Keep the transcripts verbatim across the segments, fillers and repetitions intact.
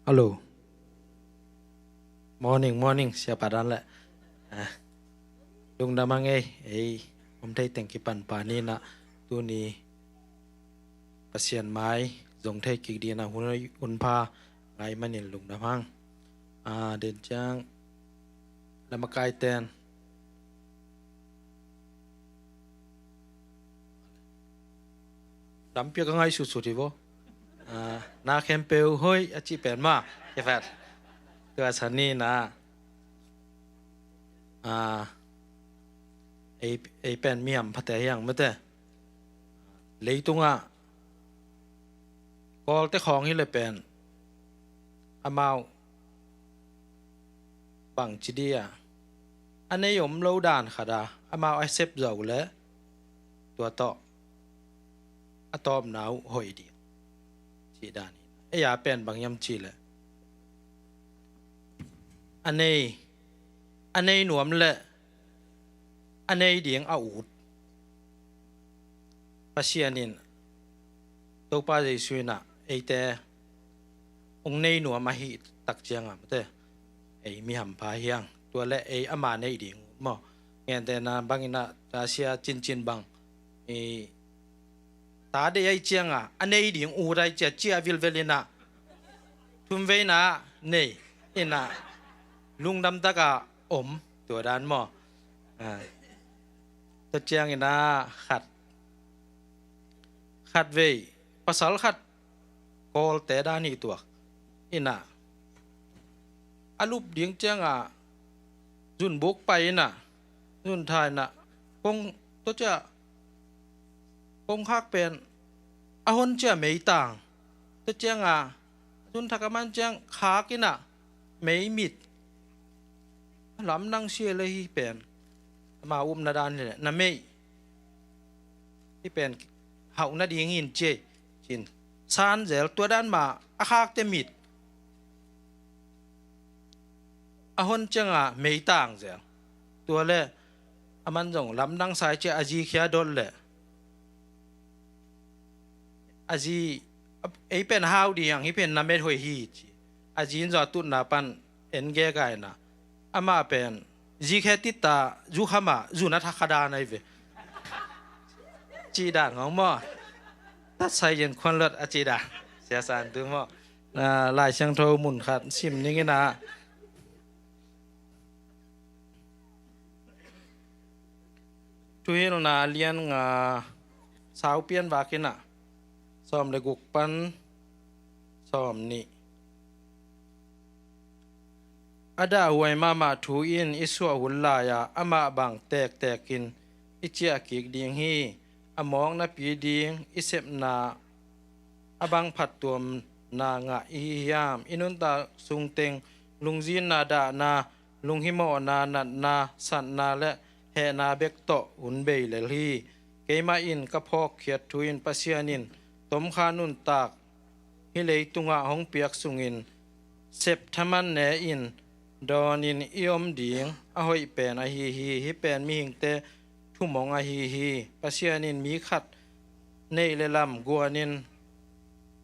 Hello. Morning, morning, Siapa Dan le. Ah, lungdam hang ei, ei om thei teng kipan pah ni in ah, tuni Pasian mai zong thei kik ding in ah hun, hun pha ngah ahih manin lungdam hang. Ah, den ciang lamakaiten lampi ah ka ngaihsutsut hi vo. Ah, na khempeuh hoih a cih pen mah kiphat. Tua sa ni in ah, ah, ei, ei pen mi hamphate hi hang mate. Leitungah Kawlte khawng hi leh pen amau bangci dih a, a nei om lo dan khat a, amau a sep zawh leh tua tawh a tawpna uh hoih ding cih dan hi. Ei a pen bang hiam cih leh a nei, a nei nuam leh a nei ding a ut Pasian in, Topa Jesu in ah eite hong nei nuam ahih tak ciangah mate, ei mi hampha hi hang. Tua leh ei ama nei ding uh maw? Gentehna bangin ah, ta sia cincin bang, i, ta deih ahih ciangah a nei ding ut ahih ciah ciah vilvel in ah, thumveina ah nei in ah, lungdam tak a om, tua dan maw? Ah, tua ciangin ah khat, khatvei pasal khat Kawlte dan hi tuak in ah, a lup ding ciangah zunbuk pai in ah, zun tha in ah, kong, tua ciah kongkhak pen a hon ciah meitang. Tua ciangah zun thak a man ciang khak in ah meimit. Lamdang sia leh hih pen ama upna dan hi leh na meih, hih pen hauh nading hi in ci ei, ci-in san zel. Tua dan mah a khakte mit a hon ciangah meitang zel. Tua leh a man zong lamdang sa ahih ciah a zi khia dot leh a zi, ei pen hau ding hang, hih pen na met hoih hi ci. A zi in zong a tutna pan en gega in ah, amah pen zi khe titta zu kha mah, zu na thak kha dan ahi ve, cih dan khawng maw? Tatsai yen khuan lot a cih dan. Sia San Tu maw? Ah, Lai Siangtho mun khat sim ning in ah, Thuhilhna lian nga, Saupi an vak in ah, sawm leh guk pan sawmnih. A dahhuai mahmah thu in i suah hun lai-ah amah bang tektekin i ciah kik ding hi. A mawk napi ding i sepna a bang phattuamna ngah i hi hiam? I nuntak sungteng lungzinna, dahna, lunghimawhna, natna, satna leh hehna bek tawh hun bei lel hi. Keimah in ka phawkkhiat thu in Pasian in tomkha nuntak hih leitungah hong piak sungin sep thaman ne-in dawnin i om ding a hoih pen ahi hi. Hih pen mihingte thumong ahi hi. Pasian in mi khat neih leh lam guanin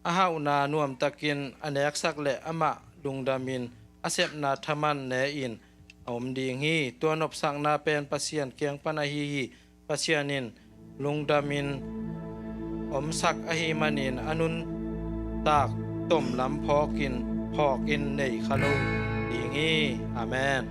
a hauhna nuamtakin a neksak leh amah lungdamin a sepna thaman ne-in a om ding hi. Tua nopsakna pen Pasian kiang pan ahi hi. Pasian in lungdamin omsak ahih manin a nuntak tomlam phawkin, phawkin nei kha lo ding hi. Amen.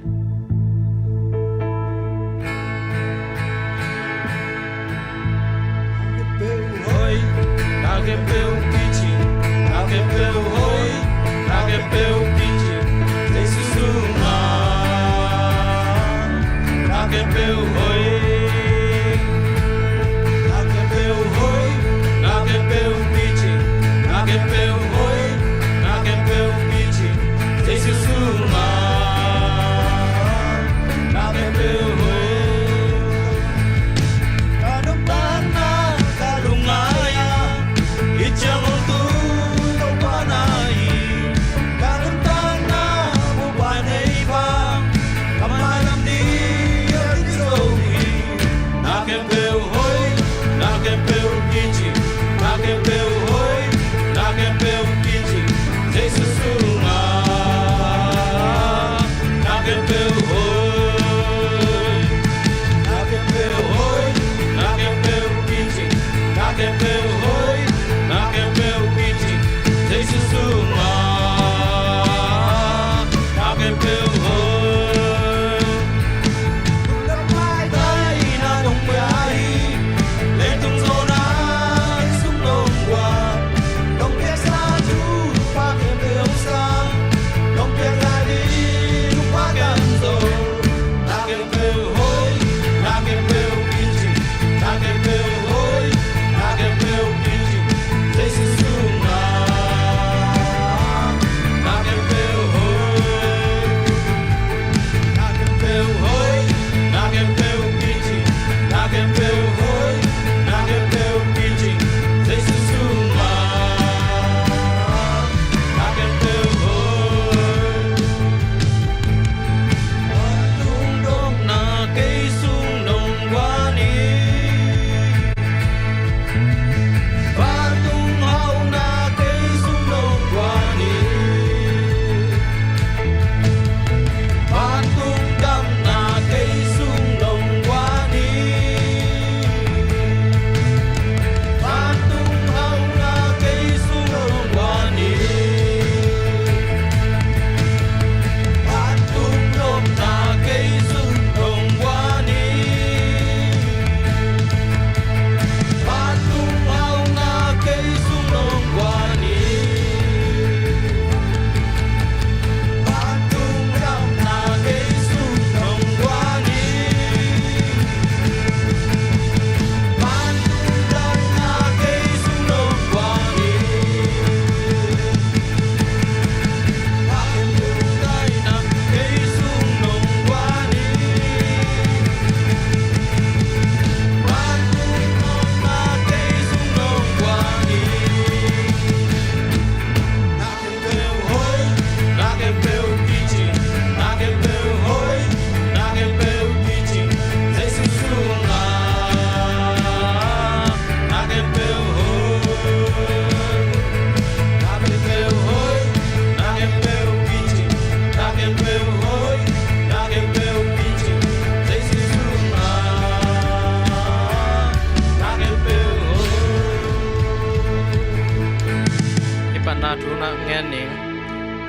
A thu na ngen ning.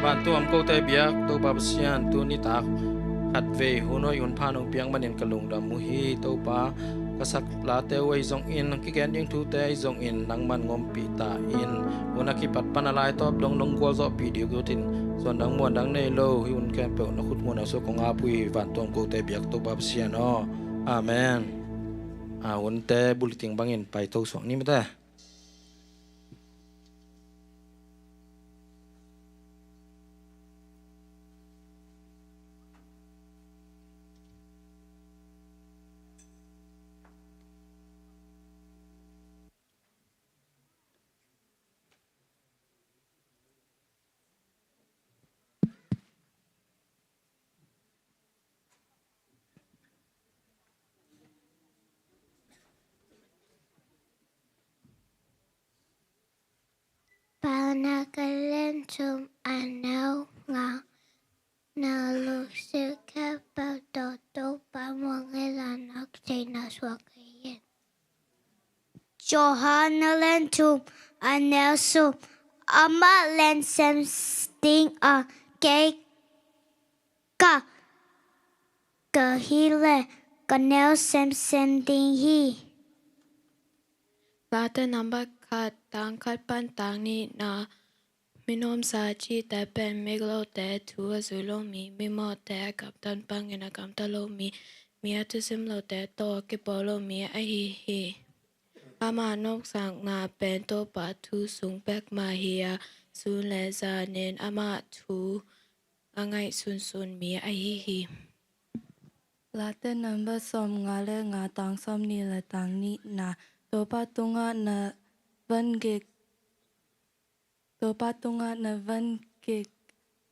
Vantung a om kote biak Topa Pasian, tu nitak khatvei hun hoih hun pha nong piak manin ka lungdam uh hi. Topa, ka sak late uh ahi zongin, kigen ding thute ahi zongin, nangman ngompih ta in. Hun a kipat pan a laitawp dong nong gualzawhpih ding uh in, suandang muandang nei lo hih hun khempeuh na khutmun a suk kong ap uh hi. Vantung a om kote biak Topa Pasian aw. Amen. A hunte bulletin bangin paito suak ni mate. Paunak a lian thum a neu nga. Na lungsim khempeuh tawh Topa muang in la, na theihna suak kei in. Johan a lian thum a neu sawm. Amah len sem ding a, kei ka, ka hih leh ka neu semsem ding hi. Late nambat khat, tang khat pan tang nihna. Mi nuamsa cihte pen miglote, thu a zui lo mi, mimawhte, a gamtat bangin a gamta lo mi, mi a thusim lote tawh a kibawl lo mi ahi hi. Ama nopsakna pen Topa thu sung bek mah hi a, sun le zanin ama thu a ngaihsunsun mi ahi hi. Late nambat sawmnga le nga, tang sawmnih le tang nihna. Topa tungah na van kik, Topa tungah na van kik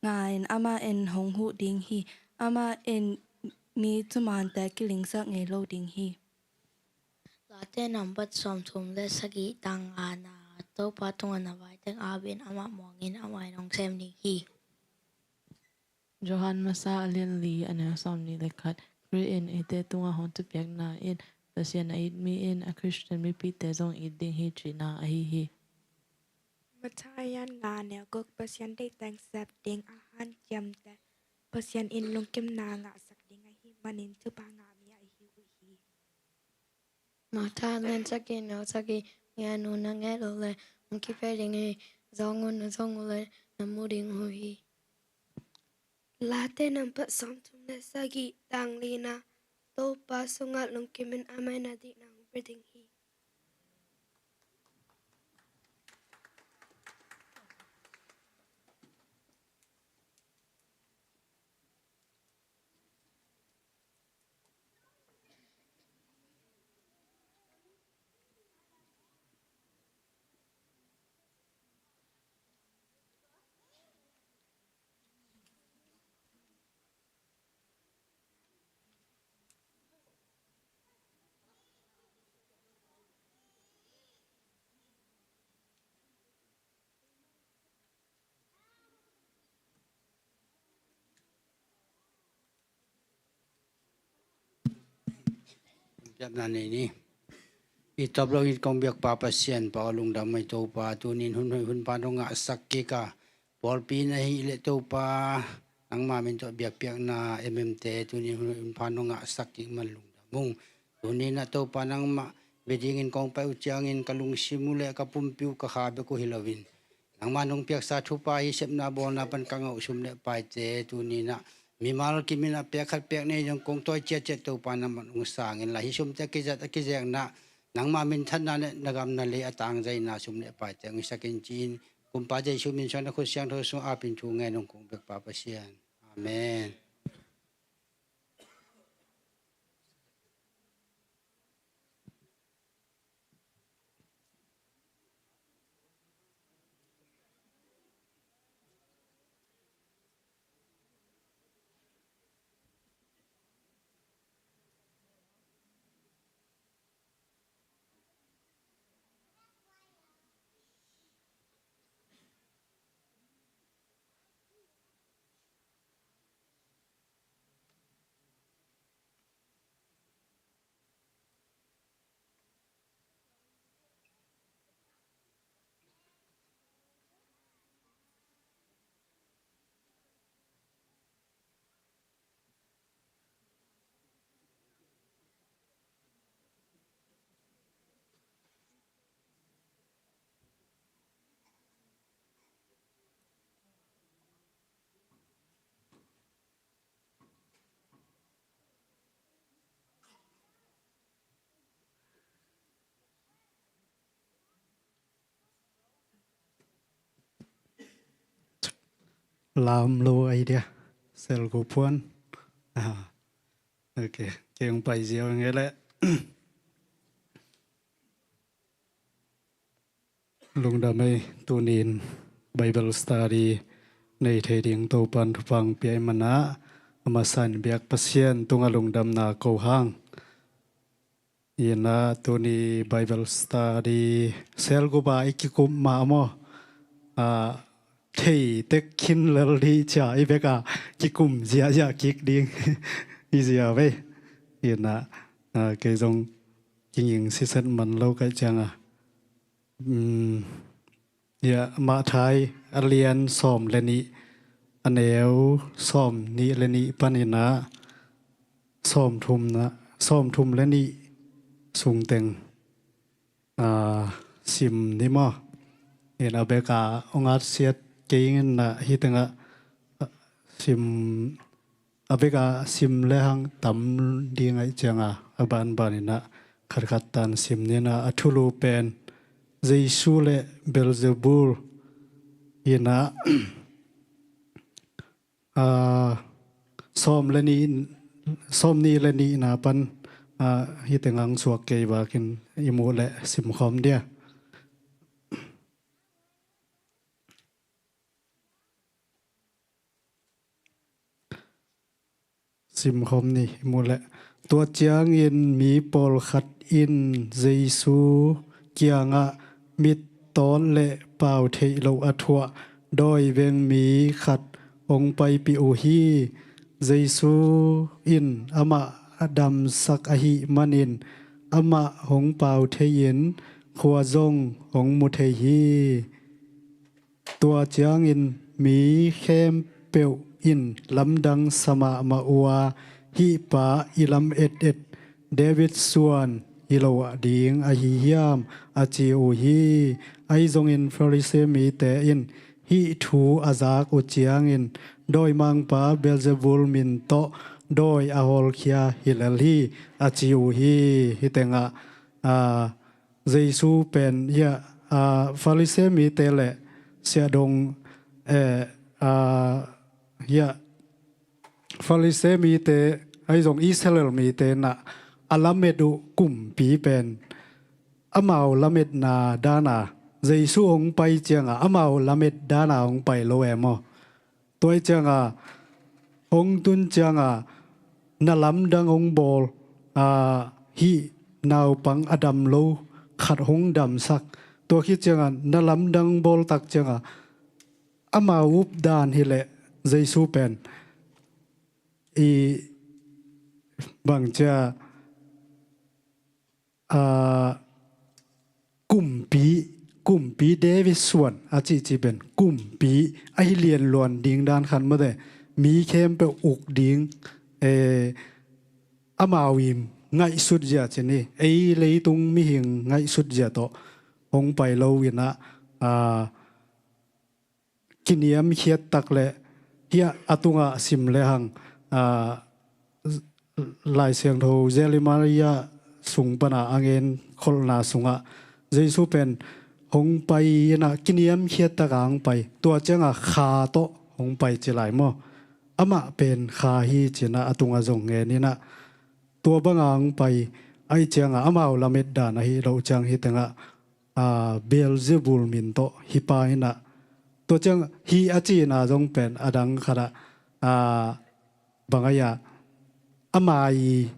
ngai-in, amah in hong huh ding hi. Amah in mi thumante kilingsak ngei lo ding hi. Late nambat sawmthum le sagih, tang ngana. Topa tungah na vai teng ap in, amah muang in, amah in hong sem ding hi. Johan masa a lian li a neu sawmnih le khat. Khrih in eite tungah hong thupiakna in Pasian a it mi in a Khristian mipite zong it ding hi cihna ahi hi. Matthai a lian nga, neu guk. Pasian deih teng sep ding a hanciamte Pasian in lungkimna ngahsak ding ahih manin thupha ngah mi ahi uh hi. Matthai a lian sagih, neu sagih. Ngen un, na nget uh leh hong kipia ding hi. Zong un, na zong uh leh na mu ding uh hi. Late nambat sawmthum le sagih, tang lina. Topa sungah lungkim in, amah in na dihna hong pia ding hi. Piakna nei ni. I tawp lo in kong biak Pa Pasian, Pa aw lungdam mai Topa, tunin hun hoih hun pha nong ngahsak kik a, pawlpi na hih leh Topa, nangma min tawh biakpiakna M M te tunin hun hoih hun pha nong ngahsak kik man lungdam ung. Tunin ah Topa nangmah bia dingin kong pai uh ciangin ka lungsim uh leh ka pumpi uh ka kha bek uh hi loin, nangmah nong piaksa thupha hi sepna bawlna pan ka ngah uh sum le paite tunin ah mimal kim in a pek khat pek nih zong kong tawi ciatciat Topa nangmah nong sang in la, hih sumte a kizat a kizekna nangmah minthanna le na gam na lei a tangzaina sum le paite hong hisak in ci-in Kumpa Jesu min suang na khut siangtho sungah ap in thu ngen ung kong biak Pa Pasian. Amen. Lam lo ai dia. Sel ko phuan. Ah, okay. Keng pai ziau nge le. Lungdam ei, tunin Bible study nei thei ding Topan thupha pia i manah a masa in biak Pasian tunga lungdamna ko hang. Inah tuni Bible study sel guba i kikum mah maw? Ah, thei tek khin lel dih cia i beka kikum ziahziah kik ding i zia vei. Inah, ah, kei zong kinging siset man lo kaih cianga. Um, ya, Matthai a lian sawm le nih, a neu sawm nih le nih paninah sawm thum na, sawm thum le nih sungteng, ah, sim ni maw? In a beka ong atsiat kei inah hitengah, ah, sim a beka sim le hang tam ding aih cianga a banbaninah khatkhat tan sim ninah a thulu pen Jesu le Beelzebul inah, ah, sawm le nih, sawm nih le nihna pan, ah, hiteng ang suak kei bakin i muh le simkhawm dia. Simkhawm ni i muh le. Tua ciangin mi pawlkhat in Jesu kiangah mittawt le pau theih loh a thuah dawi veng mi khat hong paipih uh hi. Jesu in amah a damsak ahih manin amah hong pau thei-in khua zong hong mu thei hi. Tua ciangin mi khempeuh in lamdang sa mahmah uh a, "Hih pa i lam et et David suan hi lo ding ahi hiam?" a ci uh hi. Ahi zongin Pharisee mite in hih thu a zak uh ciangin, "Dawimangpa Beelzebul min tawh dawi a hawlkhia hi lel hi," a ci uh hi. Hitengah, aa, Jesu pen, hiah, aa, Pharisee mite le siahdong, eh, aa, hiah, Pharisee mite, ahi zong Israel mite nah a lamet uh kumpi pen amau lametna dana Jesu hong pai cianga amau lamet dana hong pai lo e maw? Tua hi cianga hong tun cianga na lamdang hong bawl, aa, hih naupang a dam lo khat hong damsak. Tua khit cianga na lamdang bawl tak cianga amau up dan hileh Jesu pen i bangcia, aa, kumpi, kumpi David suan a cihcih pen kumpi ahi lianluan ding dan khat mate, mi khempeuh uk ding, eh, amau i ngaihsut zia cin hi, ei leitung mihing ngaihsut zia tawh hong pai lo inah, aa, kiniamkhiat tak le hiah a tungah sim le hang, aa, Lai Siangtho Jeremiah sung pana a ngen kholhna sungah Jesu pen hong pai inah kiniamkhiat taka hong pai. Tua cianga kha tawh hong pai ci lai maw? Amah pen kha hi cinah a tungah zong ngen inah tua banga hong pai ahi cianga amau lamet dan ahi loh ciang hitengah, aa, Beelzebul min tawh hi pa inah. Tua ciang hi a cihna zong pen a dang khatah, aa, bang ahi a, amai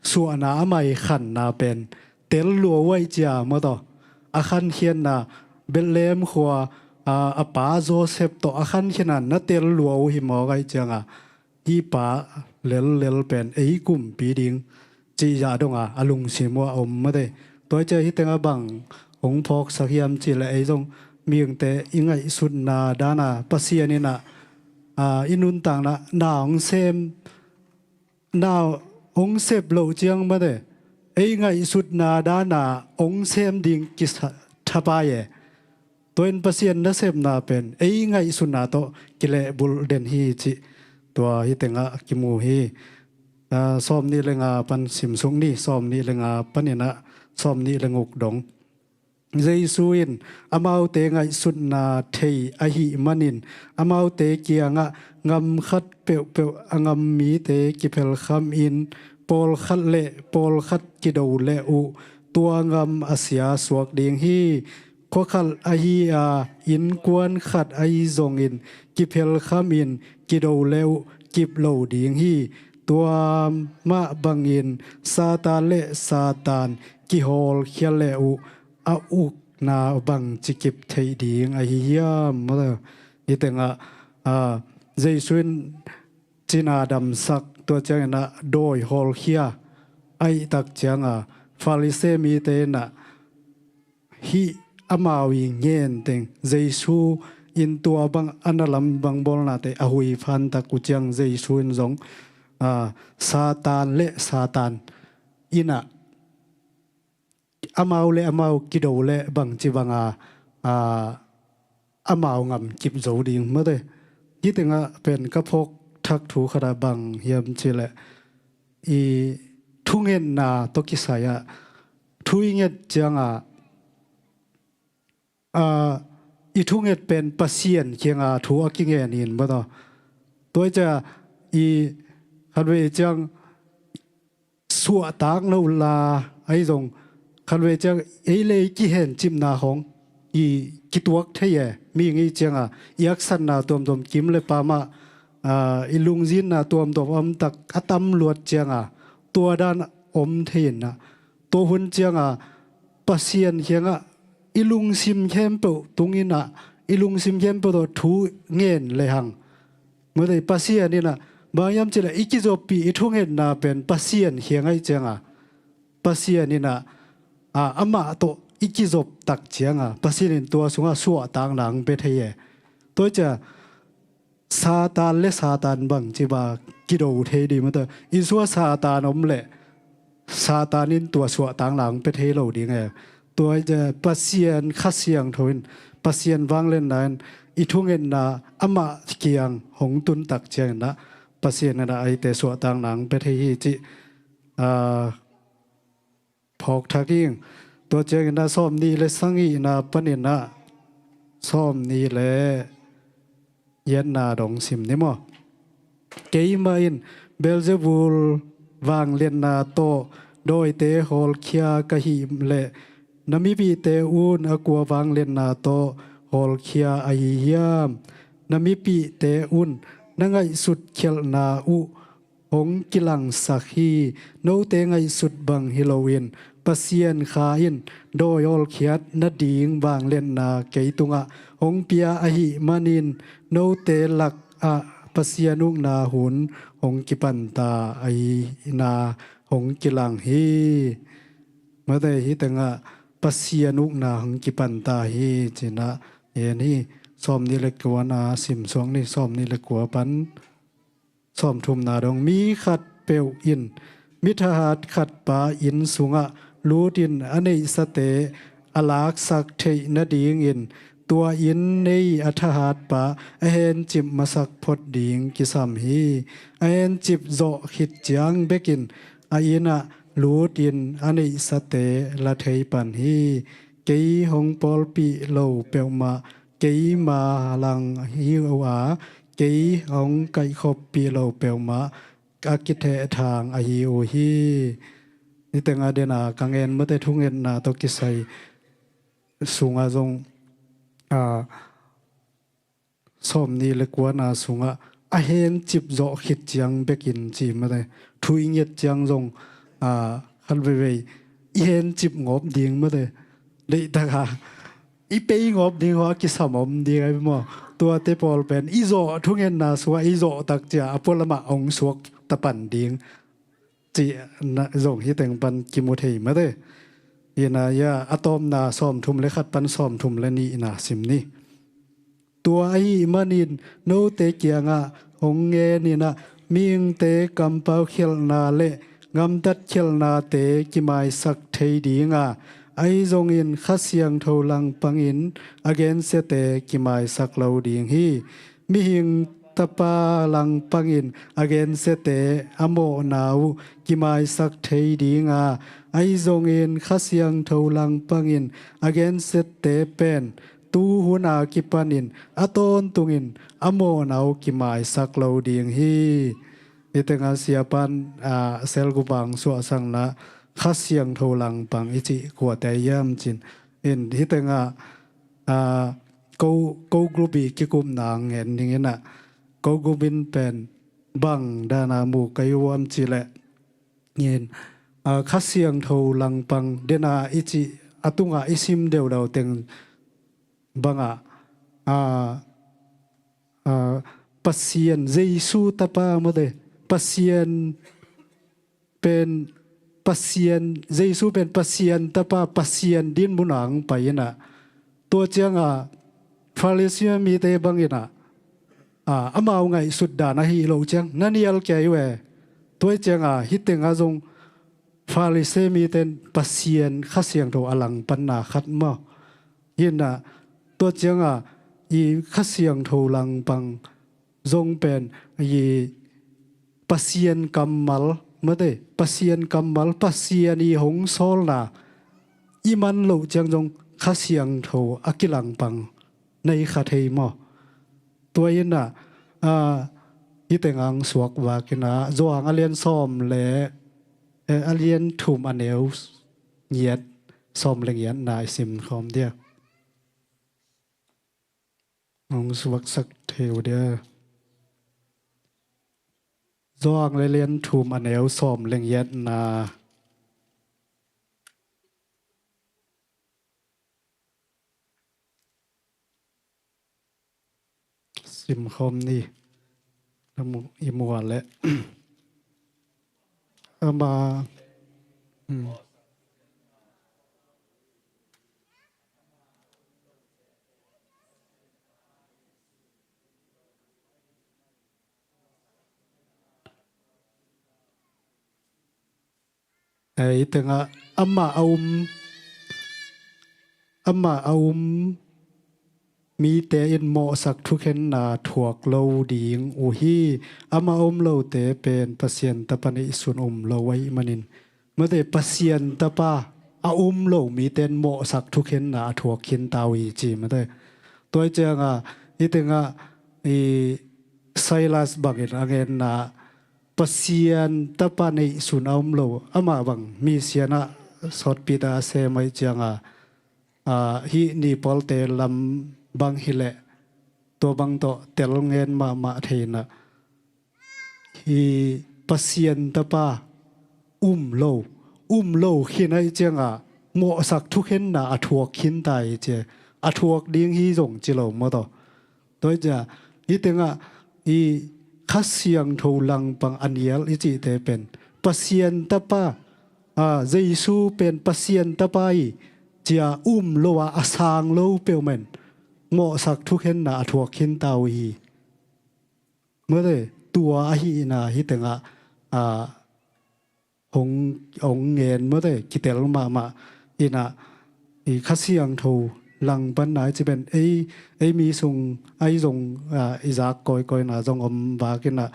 suahna, amai khanna pen tel lua uh aih cia maw tawh. A khankhiatna Bethlehem khua, aa, a pa Joseph tawh a khankhiatna na tel lua uh hi mawk aih cianga hih pa lellel pen ei kumpi ding cih zah donga a lungsim uh a om mate. Tua hi cia hitengah bang hong phawksak hiam cihleh ei zong mihingte i ngaihsutna dana Pasian inah, aa, i nuntakna na hong sem, na hong sep loh ciang mate ei ngaihsutna dana hong sem ding kisa thapai e. Tua in Pasian nasepna pen ei ngaihsutna tawh kilehbulh den hi cih tua hitengah kimu hi. Aa, sawm nih le nga pan simsuk ni, sawm nih le nga paninah sawm nih le nguk dong. Jesu in amaute ngaihsutna thei ahih manin amaute kiangah, ngam khat peuhpeuh a ngam mite kiphelkhamin pawlkhat le pawlkhat kido leh uh tua ngam a sia suak ding hi. Khuakhat ahi a innkuan khat ahi zongin kiphelkhamin kido leh uh kip lo ding hi. Tua mah bangin Satan le Satan kihawlkhia leh uh a ukna bangci kip theih ding ahi hiam? Hih tengah, ah, Jesu in cina damsak, tua ciangin ah dawi hawlkhia ahih tak ciangah Farisee mite in ah hih amau i ngen teng Jesu in tua bang a na lam bang bawlnate a huiphan tak uh ciang Jesu in zong, ah, Satan le Satan in ah amau le amau kido leh bangci banga, ah, amau ngam kip zo ding mate. Hih tengah pen ka phawk thak thu khat ah bang hiam cih leh i thungetna tawh kisai ah thu i nget ciangah, ah, i thunget pen Pasian kiangah thu a kingen in mate. Tua hi ciah i khatvei ciang suahtak lo la ahi zong khatvei ciang ei le ei kihencipna hong i kituak thei e. Mihing i ciangah i aksatna tuamtuam kim le pamah, ah, i lungzinna tuamtuam a om tak a tam luat ciangah tua dan om thei in ah tua hun ciangah Pasian kiangah i lungsim khempeuh tung in ah i lungsim khempeuh tawh thu ngen lehang mate, Pasian in ah bang hiam cih leh i kizoppih i thungetna pen Pasian kiang ahi ciangah Pasian in ah, ah, amah tawh i kizop tak ciangah Pasian in tua sungah suahtakna hong pia thei e. Tua hi ciah Satan le Satan bangci ba kido thei ding mate. Inn sungah Satan om leh Satan in tua suahtakna hong pia thei lo ding e. Tua hi ciah Pasian Kha Siangtho in, Pasian vangliatna in i thungetna amah kiang hong tun tak ciangin ah Pasian in ah eite suahtakna hong pia thei hi cih, ah, phawk thak ing. Tua ciangin ah sawmnih le sagihna panin ah sawmnih le giatna dong sim ni maw? Keimah in Beelzebul vangliatna tawh dawite hawlkhia ka hih leh na mipihte un a kua vangliatna tawh hawlkhia ahi hiam? Na mipihte un na ngaihsut khialhna uh hong kilangsak hi. Note ngaihsut bang hi loin Pasian Kha in dawi hawlkhiat nading vangliatna kei tungah hong pia ahih manin note lakah Pasian ukna hun hong kipanta ahihna hong kilang hi. Mate, hih tengah Pasian ukna hong kipanta hi ci-in ah en hi. Sawmnih le kuana sim suak ni, sawmnih le kua pan sawmthumna dong. Mi khatpeuh in mi thahat khatpa inn sungah lutin a neihsate a laksak theih nadingin tua inn nei a thahatpa a hencip masak phot ding kisam hi. A hencip zawh khit ciang bekin a inn ah lutin a neihsate la thei pan hi. Kei hong pawlpih lo peuhmah keima lang hi uh a, kei hong kaihkhoppih lo peuhmah a kithehthang ahi uh hi. Hih tengah den a ka ngen mate thungetna tawh kisai sungah zong, a, sawmnih le kuana sungah a hencip zawh khit ciang bekin ci mate. Thu i nget ciang zong, a, khat veivei i hencip ngawp ding mate. Deihtak a i pei ngawp ding haw a kisam om ding ahi maw? Tuate pawl pen i zawh thungetna sungah i zawh tak ciang a pualamah hong suak tapan ding cih zong hih teng pan kimu thei mate. Hi-in ah a tawpna sawmthum le khat pan sawmthum le nihna sim ni. Tua ahih manin note kiangah hong ngen in ah mihingte kampau khialhna le gamtat khialhnate kimaisak thei ding a, ahi zongin Kha Siangtho langpangin a gensiate kimaisak lo ding hi. Mihing Tapa langpangin a gensiate a mawhna uh kimaisak thei dinga, ahi zongin Kha Siangtho langpangin a gensiate pen tu huna kipanin a tawntungin a mawhna uh kimaisak lo ding hi. Hitenga siapan, ah, selgupang suahsakna Kha Siangtho langpang i cih kuate hiam cin. In hitenga, ah, ko, ko group i kikupna ngen dingin ah, ko group in pen bang dana mu ka hi uam cileh. In, ah, Kha Siangtho langpang dena i cih a tunga i sim deudau teng bangah, ah, ah, Pasian, Jesu tapa mate, Pasian pen Pasian, Jesu pen Pasian tapa, Pasian din munang pai inah. Tua cianga Farisi mite bangin ah, ah, amau ngaihsut dan ahi lo ciang na nial kei ve. Tua cianga hitenga zong Farisi mite in Pasian Kha Siangtho a langpanna khat maw. Hinah tua cianga i Kha Siangtho langpang zong pen i Pasian kammal, mate, Pasian kammal, Pasian i hong sawlna i man loh ciang zong Kha Siangtho a kilangpang nei kha thei maw. Tua inah, ah, hitenga hong suak vakinah Johan a lian sawm le, eh, a lian thum a neu ngiat, sawm le ngiatna i sim khawm dia. Hong suaksak thei uh dia. Johan le lian thum a neu sawm le ngiatna. Sim khawm ni. Na mu, i mual le. Ama. Hmm. Ei tengah amah a um, amah a um mite in mawhsak thukhenna thuak lo ding uh hi. Amah a um lote pen Pasian Tapa neihsun um lo ahih manin, mate, Pasian Tapa a um lo mite in mawhsak thukhenna a thuak khinta uh hi ci, mate. Tua hi cianga, hih tengah i Silas bangin a ngenna, Pasian Tapa neihsun a um lo, amah bang misianah sawtpita a sem ahih cianga, ah, hih nipawlte lam bang hileh tua bang tawh tel ngen mahmah theinah, hih Pasian Tapa um lo, um lo khin ahih cianga mawhsak thukhenna a thuak khinta hi ci. A thuak ding hi zong ci lo maw taw. Tua hi cia, hih tengah i Kha Siangtho langpang a nial i cihte pen Pasian Tapa, a, Jesu pen Pasian Tapa hi cia um lo a, a sang lo peuhmah in mawhsak thukhenna a thuak khinta uh hi. Mate, tua ahihna hih tengah, a, hong, hong ngen mate, kitel mahmah inah, i Kha Siangtho langpanna i ci pen ei, ei mi sung ahi zong, ah, i zak kawikawina zong om vakinah,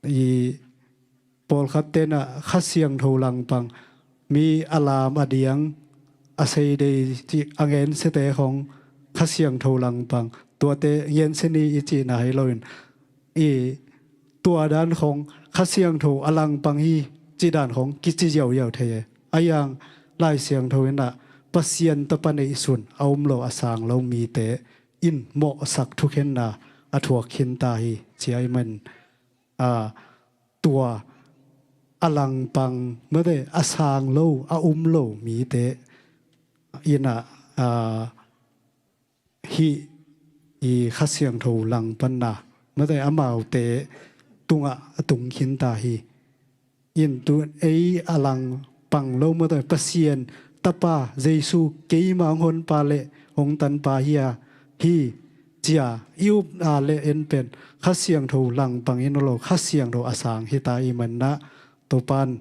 i pawlkhat tenah Kha Siangtho langpang, mi a lam a diang a seidei cih a ngensiate khong Kha Siangtho langpang, tuate ngensia ni i cihna hi loin, i tua dan khong Kha Siangtho a langpang hi cih dan khong kici ziauziau thei e. A yang Lai Siangtho inah Pasian Tapa neihsun a um lo, a sang lo mite in mawhsak thukhenna a thuak khinta hi ci ahih man, a, tua a langpang mate, a sang lo, a um lo mite inah, a, hih i Kha Siangtho langpanna mate, amaute tungah a tung khinta hi. In tu ei a langpang lo mate, Pasian Tapa Jesu keima hong honpa le hong tanpa hi a, hi cia i upna le en pen Kha Siangtho langpang in lo, Kha Siangtho a sang hita i manah Topan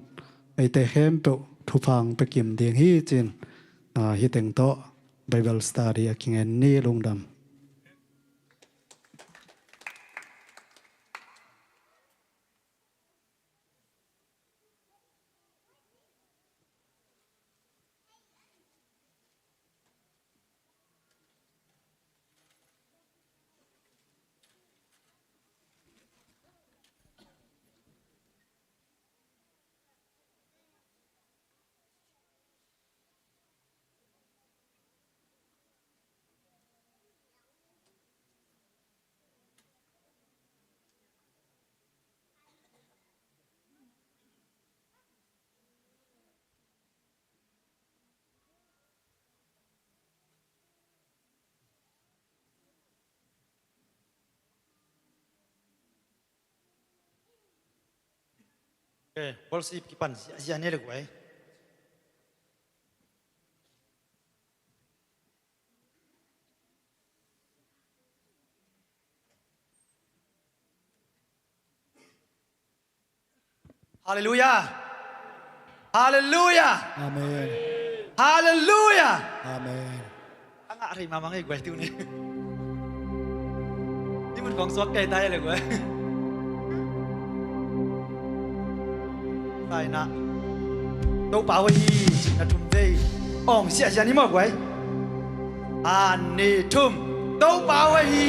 eite khempeuh thupha hong pia kim ding hi cin, a, hih teng tawh Bible study a kingen ni. Lungdam. Ok, worship kipan ziahziah ni le guai. Halleluiah. Halleluiah. Amen. Halleluiah. Amen. A ngah rei mahmah ngei guai tu ni. Hih mun kong suak kei ta hi le guai. Sai na. Topa hoih hi, cih na thum vei awng ziahziah ni maw guai. A ni thum. Topa hoih hi.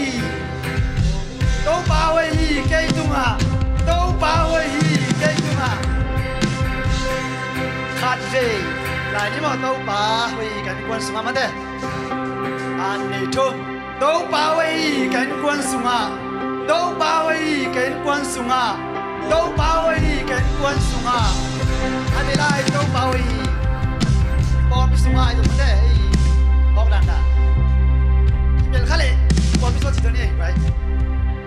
Topa hoih hi kei tungah. Topa hoih hi kei tungah. Khat vei. Lai ni maw, Topa hoih hi ka innkuan sungah mate. A ni thum. Topa hoih hi ka innkuan sungah. Topa hoih hi ka innkuan sungah. Topa hoih hi ka innkuan sungah. A ni lai, Topa hoih hi. Pawlpi sungah i zong te, ei, pawk dan dan. I bel kha leh pawlpi sungah ci zong ni, right?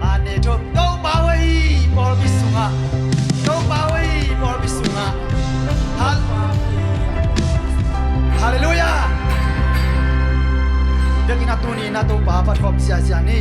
A ni thum. Topa hoih hi pawlpi sungah. Topa hoih hi pawlpi sungah. Hal-, Halleluiah. Biakinn ah tuni in ah Topa phat khawm ziahziah ni.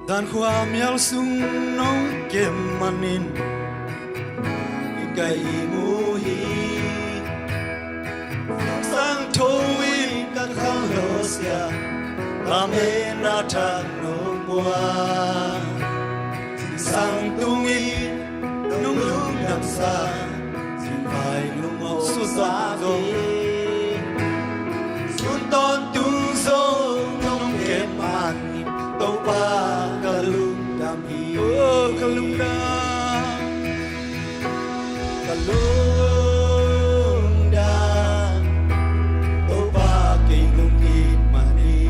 Zankhua mial sung nong kem manin ka ihmu hi. Lungsang tho in ka khang lo sia, ka mena thak nong muang. Sang tungin nong lungdam sa, singvai lungmawh sa zo. Sun tawntung zong nong kem man, Topa ka lungdam hi. Oh, ka lungdam. Ka lungdam, Topa kei nong it man hi.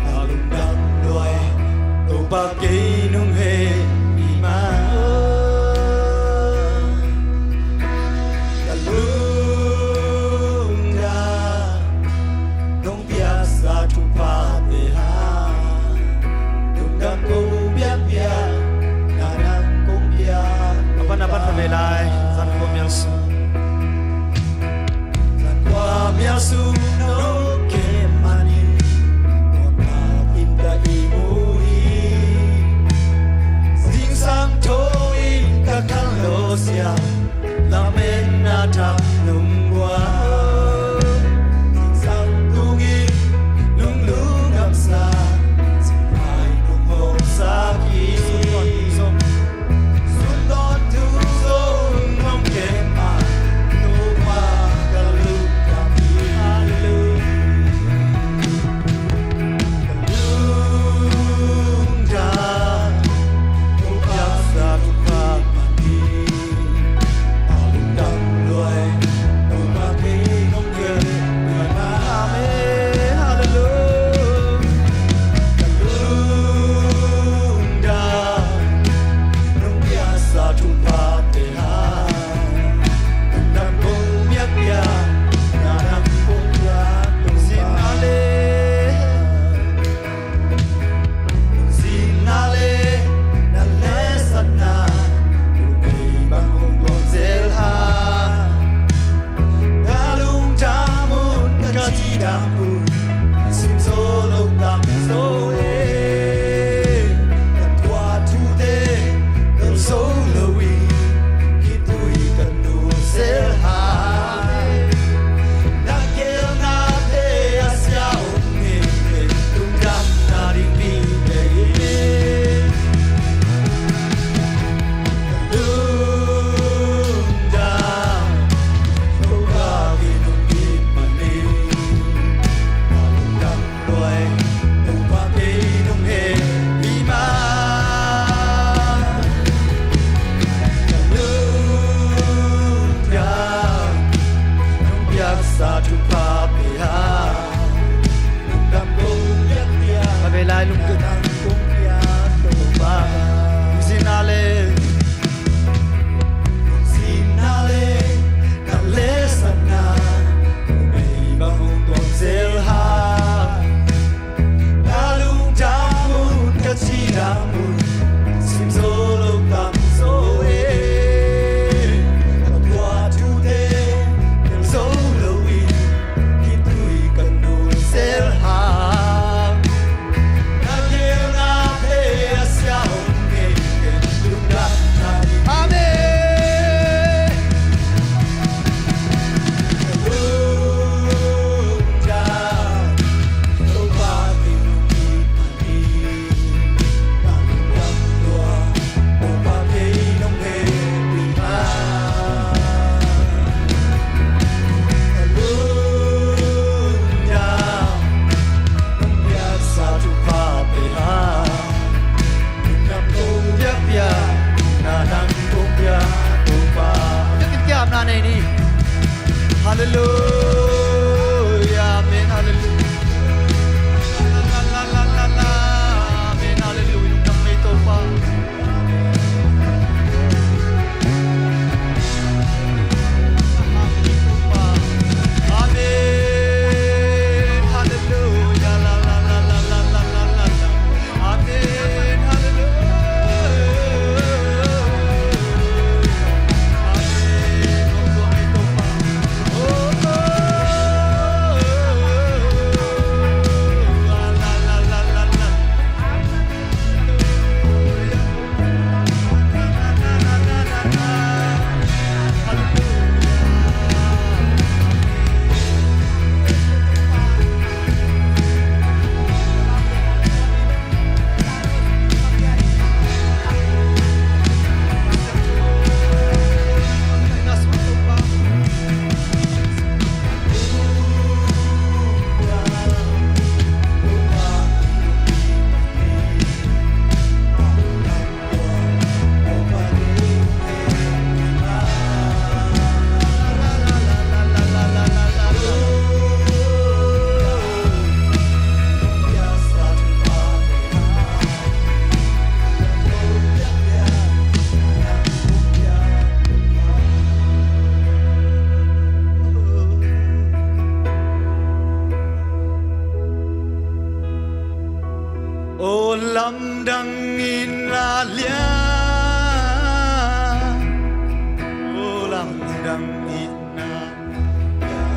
Ka lungdam lua, Topa kei nong heh hi man. Ka lungdam, nong piaksa thuphate hang, lungdam kong piakpiak, na nang kong piak. A pan, a pan, ka ve lai, Zankhua mial sung. Zankhua mial sung nong kem manin, nong takin ka ihmu hi. Lamdang in a lian, oh, lamdang in a lian.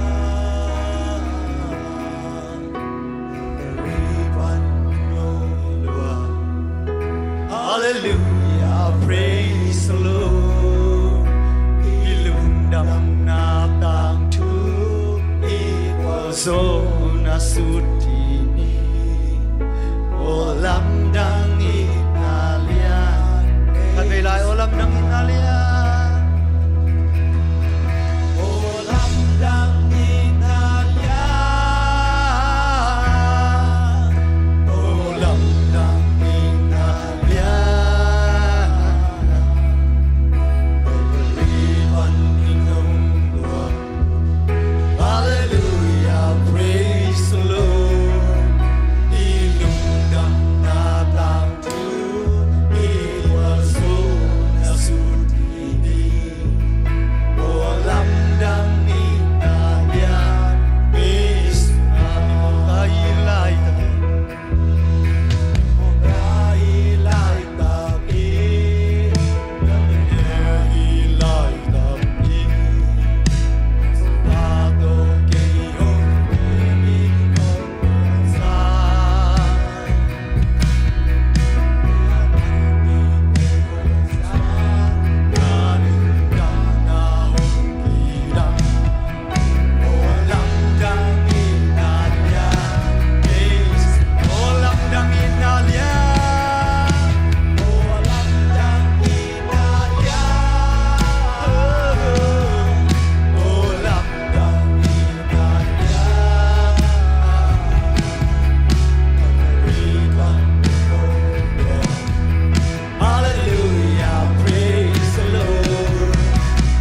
Hallelujah, praise the Lord. I lungdamna tangthu i khualzawhna sut hi ni. Aw lamdang in a lian. Khatvei lai, aw lamdang in a lian. Aw lamdang in a lian. Aw lamdang in a lian. Hallelujah, praise the Lord. I lungdamna tangthu i khualzawhna sut hi ni. Aw lamdang in a lian. Praise God. Ka i laitak Hallelujah, praise the Lord.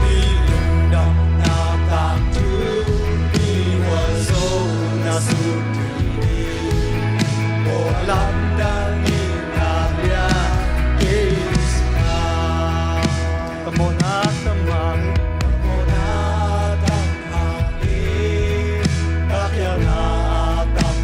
I lungdamna tangthu i khualzawhna sut hi ni. Aw lamdang in a lian. Praise God. Ka mawhna tam hang. Ka mawhna tam hang. Ka khialhna tam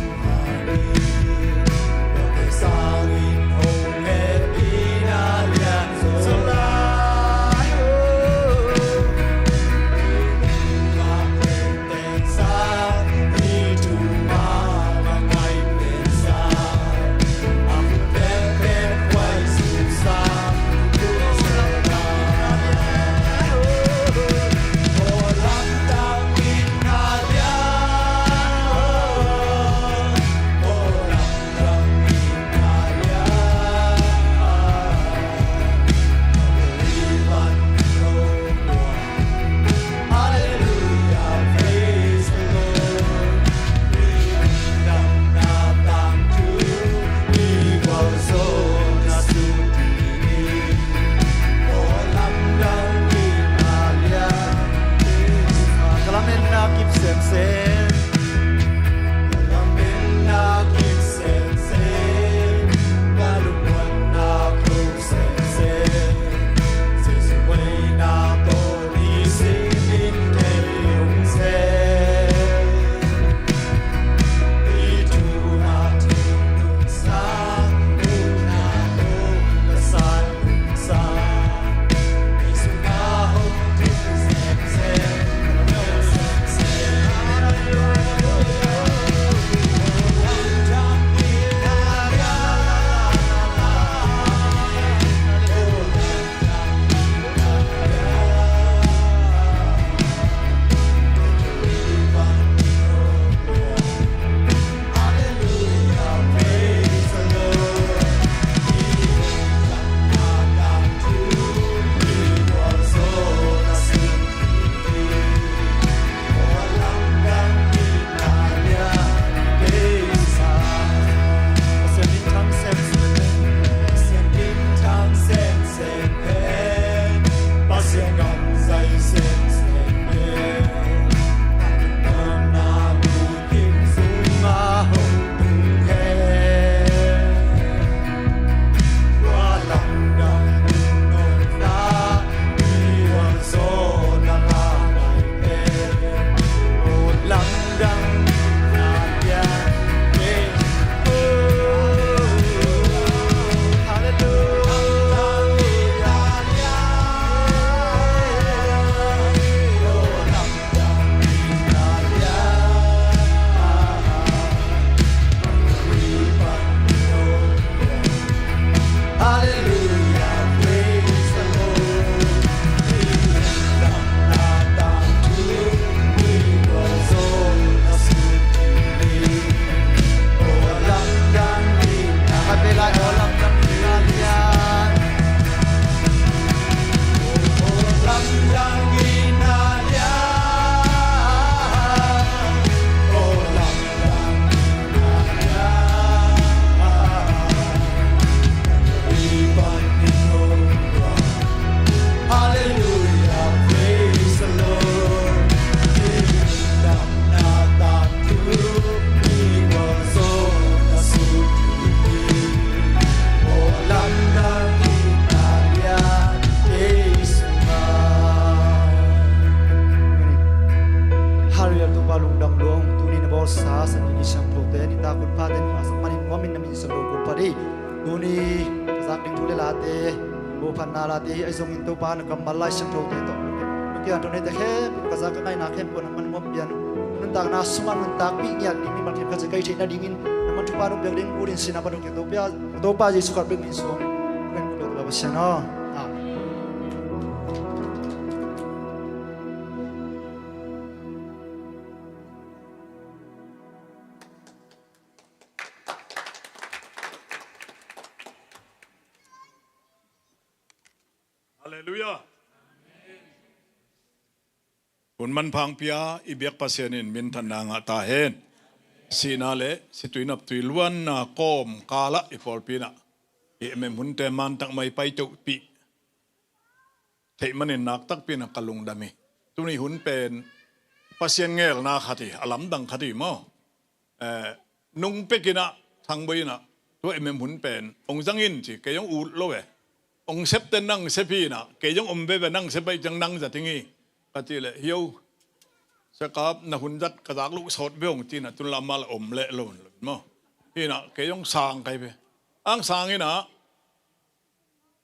San ni siangthote nitak hun phaten a sak manin nuamin na min siangtho kong phat hi. Tuni ka zak ding thu le late, buphatna late hi ahi zongin Topa na kammal Lai Siangthote tawh na kian tawh neite khempeuh ka zak ka ngaihna khempeuh nangman hong ompih in, nuntakna sungah nuntakpih ngiat ding mi bang khat khat zia ka hih theih nadingin nangman thupha nong piak ding ut in sinah pan hong kiang Topa, Topa Jesuh Khazih min suang. Amen. Ka biak Topa Pasian aw. Amen. Halleluiah. Hun manpha hong pia i biak Pasian in minthanna ngah ta hen. Sihna le situi naptui luanna kawmkalah i pawlpi in ah i emem hunte mantak mah i paitohpih theih manin naktakpi in ah ka lungdam hi. Tuni hun pen Pasian ngelna khat hi, a lamdang khat hi maw. Eh, nung pek in ah Thangboi in ah tua emem hun pen hong zang in ci, kei hong ut lo e. Hong septe nang sep hi in ah, kei hong om veve, nang sep ahih ciang nang zat ing hi ka cih leh, hio, Sia Kap, na hun zat ka zak loh sawt ve hong ci in ah, tun lam mah la om leh lo maw. Hi in ah kei hong sang kai ve. Ang sang in ah,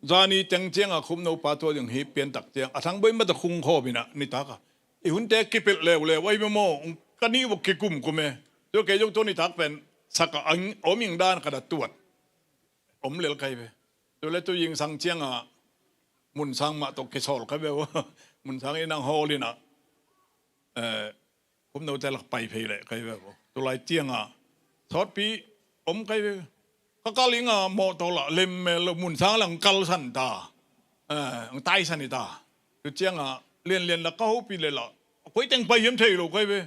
zani teng ciangah Khupno pa tua ding hi piantak ciang a Thangboi mah tawh khungkhawm in ah nitak ah i hunte kipelh leuleu ahi ve maw. Ka nih vok kikumkum e. Tua kei zong tua nitak pen sak ah ang om ing dan ka da tuat om lel kai ve. Tua le tu zingsang ciangah Mun Sang mah tawh kisawl kai ve uh. Mun Sang in ang hawl in ah, eh, Khupnote lak pai phei leh kai ve uh. Tulai ciangah sawtpi om kai ve. Ka kal ing a mawtaw lah lemmel lo, Mun Sang lah ang kalsan ta. Eh, ang taisan hi ta. Tu ciangah Lianlian lah ka hopih leh lah a koi teng pai hiam thei lo kai ve.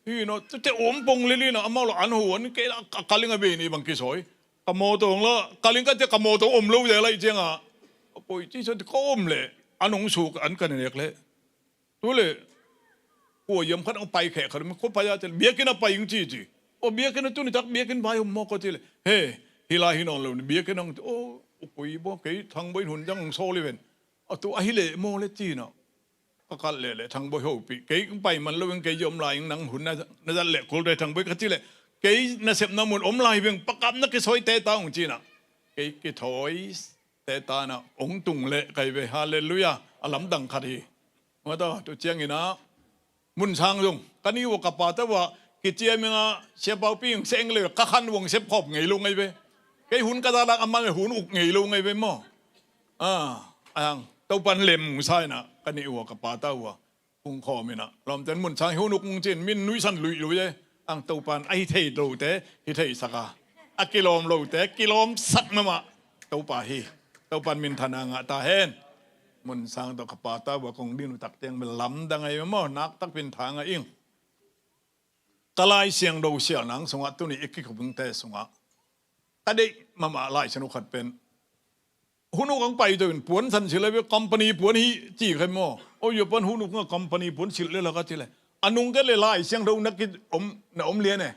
Hi in ah tute om pong lel in ah amau lah an ho an, kei lah a kal ing a bei ni bang kisawi. Ka mawtaw lah kal ing ka cia, ka mawtaw om lo zel ahih ciangah a koi ci sa ka om leh an hong suk an ka na nek leh. Tu le kua hiam khat hong pai kheh khat om, kua pai a ci leh biakinn ah pai ing ci ci. Aw, biakinn ah tu nitak biakinn vai om maw ka ci leh, he, hih lai hi nawn lo ni, biakinn ah hong ci. Aw, a koi baw, kei Thangboi in hun zang hong sawl hi ven. A tu ahi leh maw le ci in ah ka kal leh leh Thangboi hopih, kei hong pai man lo ing, kei zia om lai ing, nang hun na, na zat leh kul dai Thangboi ka ci leh, kei nasepna mun om lai veng, pakap na kisawite ta hong ci in ah kei kithawi te ta in ah hong tung leh kai ve. Halleluiah. A lamdang khat hi. Mataw, tu ciangin ah Mun Sang zong ka nih uh a ka pate uh a kiciam ing a, Sia Paupi in seng le ka khan uh hong sep khawm ngei lo ngai ve. Kei hun ka zalak a man le hun uk ngei lo ngai ve maw. Ah, ang Topan lem hong sa in ah ka nih uh a ka pate uh a khungkhawm in ah, lawmten Mun Sang hi hun uk hong ci in min nuihsan luihlui e. Ang Topan a hi thei lote hi theisak a, a kilawm lote kilawmsak mahmah Topa hi. Topan minthanna ngah ta hen. Mun Sang tawh ka pate uh a kong din uh tak ciang bel lamdang ahi maw, naktak pen tha ngah ing. Ka Lai Siangtho sialna sungah tuni i kikhopte sungah ka deih mahmah Lai Siangtho khat pen hun uk ang pai to in puan san silh a ve, company puan hi ci kha maw. Aw, zia pan hun uk ang a company puan silh le la ka ci leh, a nung kei leh Lai Siangtho na ki om, na om lian e.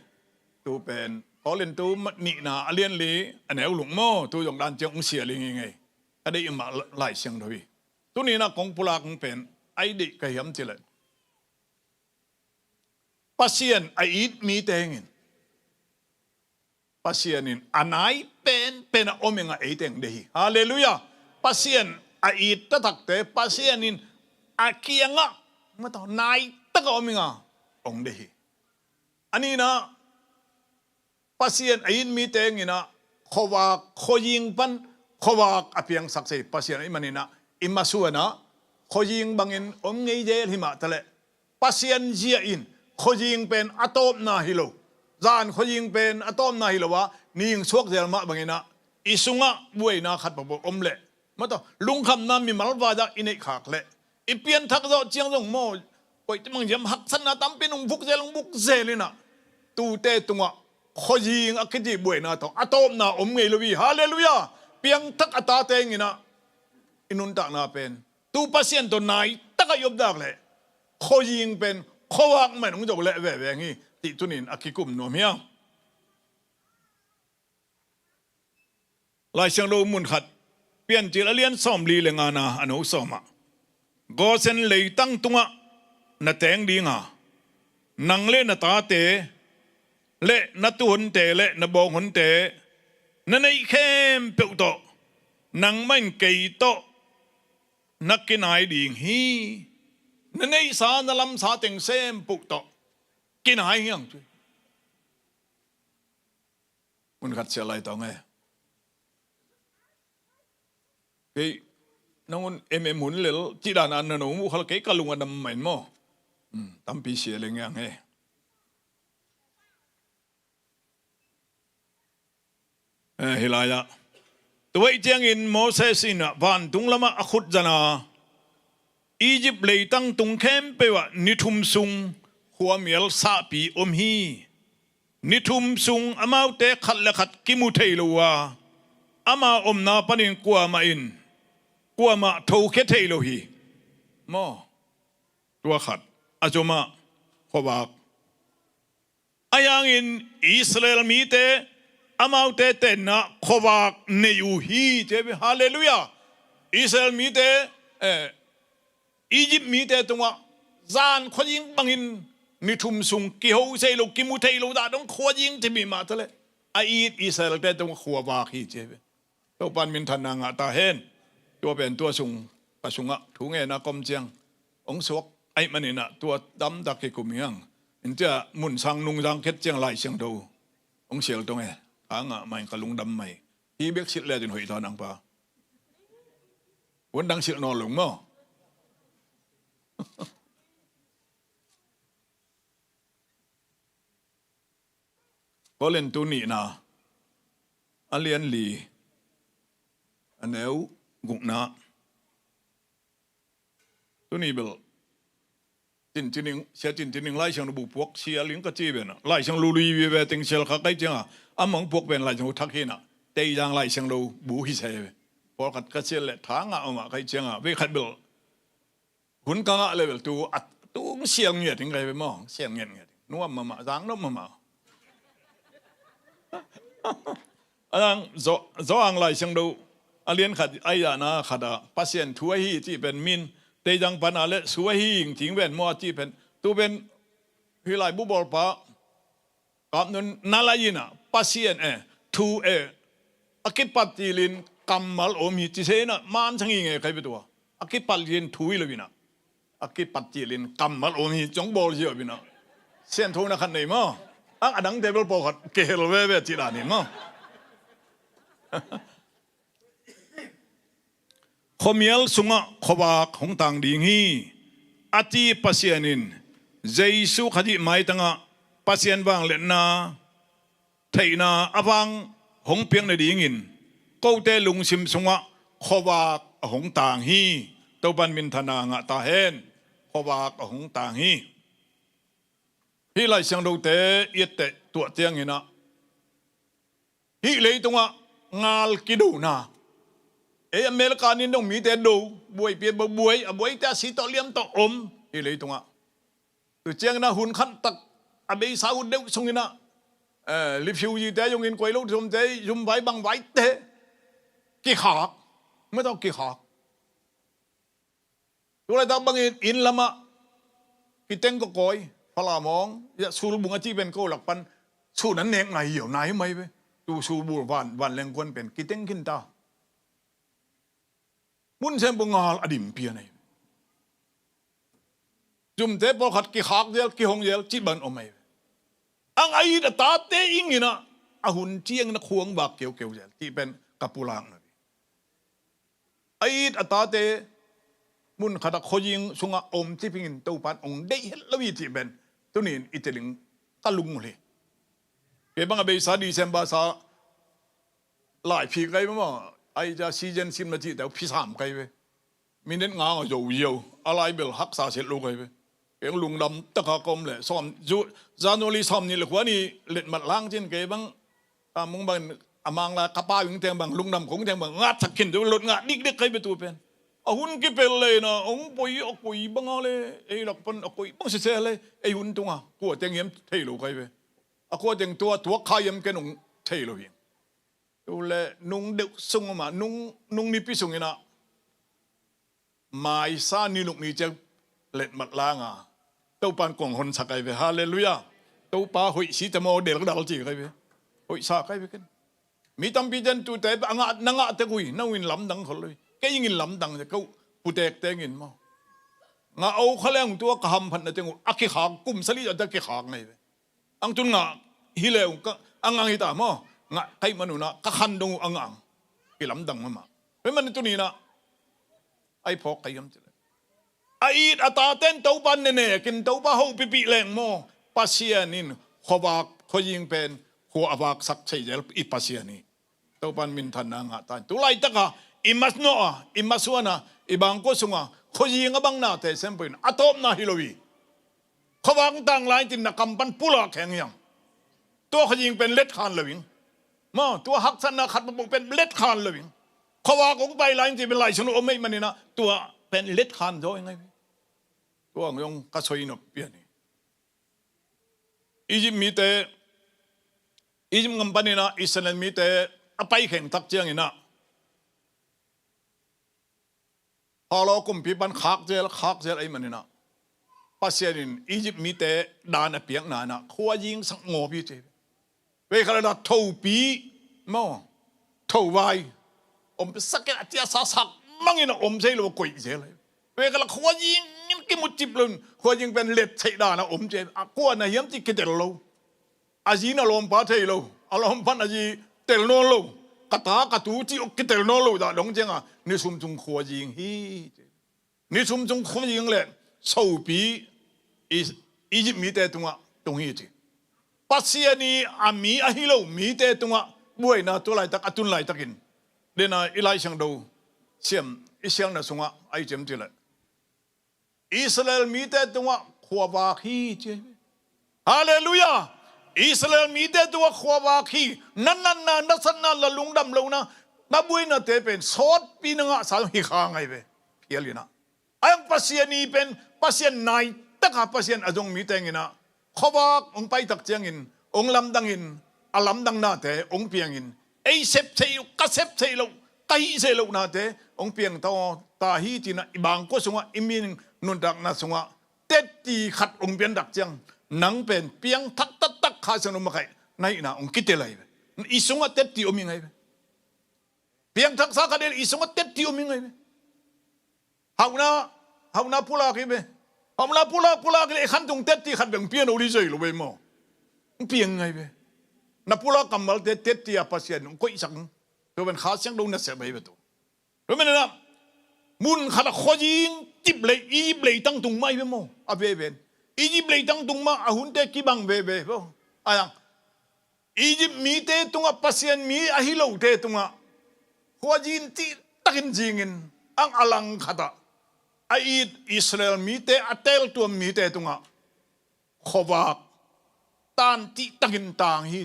Tu pen Korinto nihna a lian li a neu luk maw, tu zong dan ciang hong sial ing hi ngei. Ka deih mahmah Lai Siangtho hi. Tuni in ah kong pulak hong pen ai deih ka hiam ci leh, Pasian a it mite hengin Pasian in a nai penpen a om ing a, eite hong deih hi. Halleluiah. Pasian a it taktakte Pasian in a kiangah mataw nai tak a om ing a, hong deih hi. A nihna, Pasian a it mite hengin ah khuavak, khuazing pan khuavak a piangsak se Pasian ahih manin ah i masuan ah khuazing bangin om ngei zel hi mah ta leh, Pasian zia in khuazing pen a tawpna hi lo, zan khuazing pen a tawpna hi lo a, ning suak zel mah bangin ah i sungah buaina khat pawpaw om leh, mataw, lungkhamna mimal vai-ah i neih khak leh, i pianthak zawh ciang zong maw, koih te mang ziam haksatna tampi in hong vuk zel, hong vuk zel in ah, tute tungah khuazing a kici buaina tawh a tawpna om ngei lo hi. Halleluiah. Piangthak a tate hengin ah i nuntakna pen tu Pasian tawh nai tak a i op dak leh khuazing pen khuavak mah in hong zo leh veve hi, cih tuni in a kikum nuam hi a. Lai Siangtho mun khat, Piancil a lian sawmli le ngana a no sawm ah, Gosen leitang tungah na teng ding a, nang le na tate le na tuuhonte le na bawnghonte na neih khempeuh tawh nangmah in kei tawh na kinai ding hi. Na neihsa na lamsa teng sempuh tawh kinai hi ang cu. Mun khat sia lai tawng e. Kei nangun em em hun lel cih dan a na no muh khal kei ka lung a dam mah in maw. Hmm, tampi sia leng ang e. Eh, hi lai-ah tua ih ciangin Moses in ah vantung lamah a khut zan a Egypt leitang tung khempeuh ah ni thum sung khuamial sahpi om hi. Ni thum sung amaute khat le khat kimu thei lo uh a, ama omna panin kuamah in kuamah thokhia thei lo hi. Maw, tua khat a zomah khuavak. Ahi hangin Israel mite amaute tenna khuavak nei uh hi, ci ve. Halleluiah. Israel mite, eh, Egypt mite tungah zan khuazing bangin ni thum sung kiho thei lo, kimu thei lo dah dong khuazing ci mi mah ta le a it Israelte tungah khuavak hi, ci ve. Topan minthanna ngah ta hen. Tua pen tua sung, ka sungah thu ngenna kom ciang hong suak ahih manin ah tua damtak kikum hi hang. Intia mun sang nung zang khet ciang Lai Siangtho hong sial tong e. Tha ngah mai, ka lungdam mai. Hi bek silh le din hoih ta nang pa. Hun dang silh nawn lo maw? Korintu nihna a lian li a neu gukna. Tuni bel Tin Tin Ing, Sia Tin Tin Ing Lai Siangtho bu puak sia ling ka ci ven a, Lai Siangtho lui vive teng sial kha kai cianga a mang puak ven Lai Siangtho thak hi na, Teizang Lai Siangtho bu hi se ve. Pawlkhat ka sial le tha ngah om a kai cianga vei khat bel hun ka ngah le bel tu a, tu sial ngiat ing kai ve maw, sial ngiat ngiat. Nuam mahmah, zang nuam mahmah. A dang Zo, Zo Ang Lai Siangtho a lian khat a i dahna khat ah Pasian thu ahi cih pen min Teizang pan a le su ahi ing cing ven maw a cih pen tu pen hi lai bu bawlpa Kap nun na lai in ah Pasian eh thu eh a kipat tilin kammal om hi ci se in ah man sang hi nge kai ve tua. A kipat tilin thu hi lo in ah a kipat tilin kammal om hi cong bawl hi lo in ah. Siantho na khat nei maw? Ang a dang table pawlkhat kihel veve ci dan hi maw? Khuamial sungah khuavak hong tang ding hi, a ci Pasian in Jesu Khazih maitangah Pasian vangliatna theihna a vang hong piak nadingin kote lungsim sungah khuavak a hong tang hi. Topan minthanna ngah ta hen. Khuavak a hong tang hi. Hih Lai Siangthote i etteh tuah ciangin ah hih leitungah ngal kidona. Ei America nin dong mite do, buaipi a buai, a buaite a si tawh liam tawh om hih leitungah. Tu ciangin ah hun khat tak a beisa ut deuh sungin ah, eh, refugee-te zongin koi lo zomte zumvai bangvaite kikhak. Mah tawh kikhak. Tu laitak bangin inn lamah kiteng kawkawi, Falam hong, ya, sulbung a cih pen ko lak pan sun an nek ngai hiau nai mai ve. Tu sulbul van, vanleng kuan pen kiteng khin ta. Mun sem bu ngal a dim pian ai. Zumte pawlkhat kikhak zel, kihong zel, cih ban om ai ve. Ang a it a tate ing in ah a hun ciangin a khuang vak keukeu zel cih pen ka pulakna ve. A it a tate mun khat a khuazing sungah om cipingin Topan ong deih het lo hi cih pen tunin i teling ka lung uh hi. Kei bang a beisa December sa lai phi kai ve maw? Ai ca season sim na cih teu phi sam kai ve. Minute nga nga zo ziau a lai bel haksa set lo kai ve. Keng lungdam taka ka om le sawm zu, January sawm nih le kua ni letmat lang cin kei bang, a mung bang a mang la ka pa wing teng bang lungdam kong teng bang ngat sak khin deuh lot ngah dikdek kai ve tu pen. A hun kipel le na ong poi a koi bang a le ei lak pan a koi bang sese le ei hun tunga kua teng hiam thei lo kai ve. A kua teng tua tuak kha hiam ken ong thei lo hi. Tu le nung deuh sung mah, nung, nung nipi sungin ah maisa ni luk ni ciang letmat langa Topan kong honsak ai ve. Halleluiah. Topa hoih si te maw, deldal ci kai ve. Hoih sa kai ve ken. Mi tampi ten tute a ngah, na ngah tek uh hi, na uh in lamdang khol lo hi. Kei ing in lamdang te, ko uh putek teng in maw. Ngah o kha leng tua ka hamphatna teng uh a kikhak, kum sali a ta kikhak ngai ve. Ang tun ngah hi leng ka, a ngah hi ta maw. Ngah kai manuna ka khan dong uh a ngah ang. Kilamdang mahmah. Hei man tuni na. Ai phawk kai hiam cih leh, a it a taten Topa nenekin Topa hopihpih leng maw, Pasian in khuavak, khuazing pen khua a vaksak thei zel i Pasian hi. Topa in minthanna ngah ta in. Tu laitaka i masnawh a, i masuan a, i bangkua sunga khuazing a bang nate sem peuh in a tawpna hi lo hi. Khuavak tang lai tin na kam pan pulak kheng hiam. Tua khuazing pen letkhan lo ing. Maw, tua haksatna khat peuh pen letkhan lo ing. Khuavak hong pai lai in ci pen Lai Siangtho om ahih manin ah tua pen letkhan zaw ing ai ve. Tua hong ka soi nop pian hi. Egypt mite, Egypt gam panin ah Israel mite a pai kheng tak ciangin ah Pharaoh kumpi pan khak zel, khak zel ahih manin ah Pasian in Egypt mite dan a piakna in ah khuazing sak ngawp hi ci. Vei khat le dah thopi maw, thovai om sak in a tia sa sak mangin a om sei lo, a koih zel. Vei khat le khuazing in kimut cip lo in khuazing pen let theih dan a om ci. A kua na hiam ci kitel lo. A zi in a lawmpa thei lo, a lawmpa in a zi tel nawn lo, ka ta ka tu cih kitel nawn lo dah dong cianga ni sum cung khuazing hi. Ni sum cung khuazing le sopi Egypt mite tungah tung hi ci. Pasian i a mi ahi lo mite tungah buaina tua laitak a tun laitakin dena i Lai Siangtho siam i sialna sungah a i cem ci le Israel mite tungah khuavak hi ci. Halleluiah. Israel mite tungah khuavak hi. Na natna, na satna, la lungdam lohna, na buainate pen sawtpi na ngahsa hi kha ngai ve. Phial inah a yang Pasian i pen Pasian naitaka Pasian a zong mite inah khuavak hong paitak ciangin hong lamdangin a lamdangnate hong piangin ei sep thei uh, ka sep thei loh, ka hih thei lohnate hong piang ta aw ta hi cinah i bangkua sungah i min nuntakna sungah tetti khat hong piantak ciang nang pen piangthak taktak Kha Siangtho makaih na hihna hong kitel ahi ve. I sungah tetti om hi ngai ve. Piangthaksa khat el i sungah tetti om hi ngai ve. Hauhna, hauhna pulak hi ve. Hauhna pulak pulak hi le i khantung tetti khat beng pian oli zoi lo ve maw. Piang ngai ve. Na pulak kammalte tetti a Pasian hong koihsak. Tua pen Kha Siangtho nasep ahi ve tu. Tua menena mun khat a khuazing cip lei Egypt leitang tung mah hi ve maw. A veven Egypt leitang tung mah a hunte kibang veve maw. A yang Egypt mite tungah Pasian mi ahi lote tungah khuazing cihtakin zingin ang a langkhatah a it Israel mite a teltuam mite tungah khuavak tan cihtakin tang hi.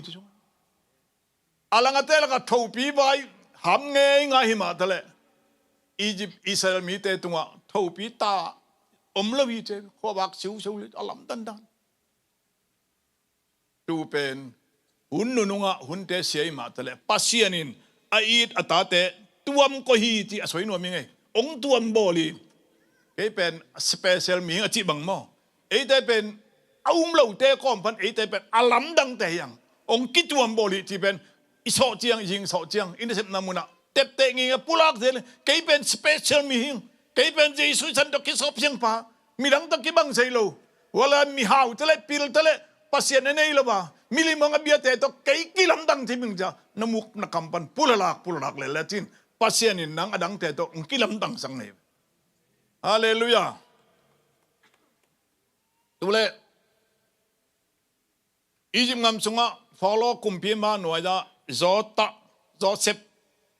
A lang a telak a thopi vai ham ngei ngai hi mah taleh Egypt Israel mite tungah thopi ta om lo hi ci. Khuavak siusiu hi a lamdandan. Tu pen hun nunungah hunte sia i mah taleh Pasian in a it a tate tuam koih hi ci a soi nuam i ngei. Hong tuam bawl hi. Kei pen special mihing a cih bang maw. Eite pen a um lote kawm pan eite pen a lamdangte hiang hong kituam bawl hi ci pen i sawh ciang, i zing sawh ciang, i nasepna munah tepteh ngei a pulak zel. Kei pen special mihing. Kei pen Jesu i san tawh kisawp siangpa. Midang tawh kibang sei lo. Huala mihau taleh pil taleh Pasian a nei lo a milim hong a biate tawh kei kilamdang ci bing cia na muk na kam pan pulalak pulalak lele cin Pasian in nang a dangte tawh hong kilamdangsak nei. Halleluiah. Tule Egypt ngam sungah Pharaoh kumpi ma nuai-ah Jota, Joseph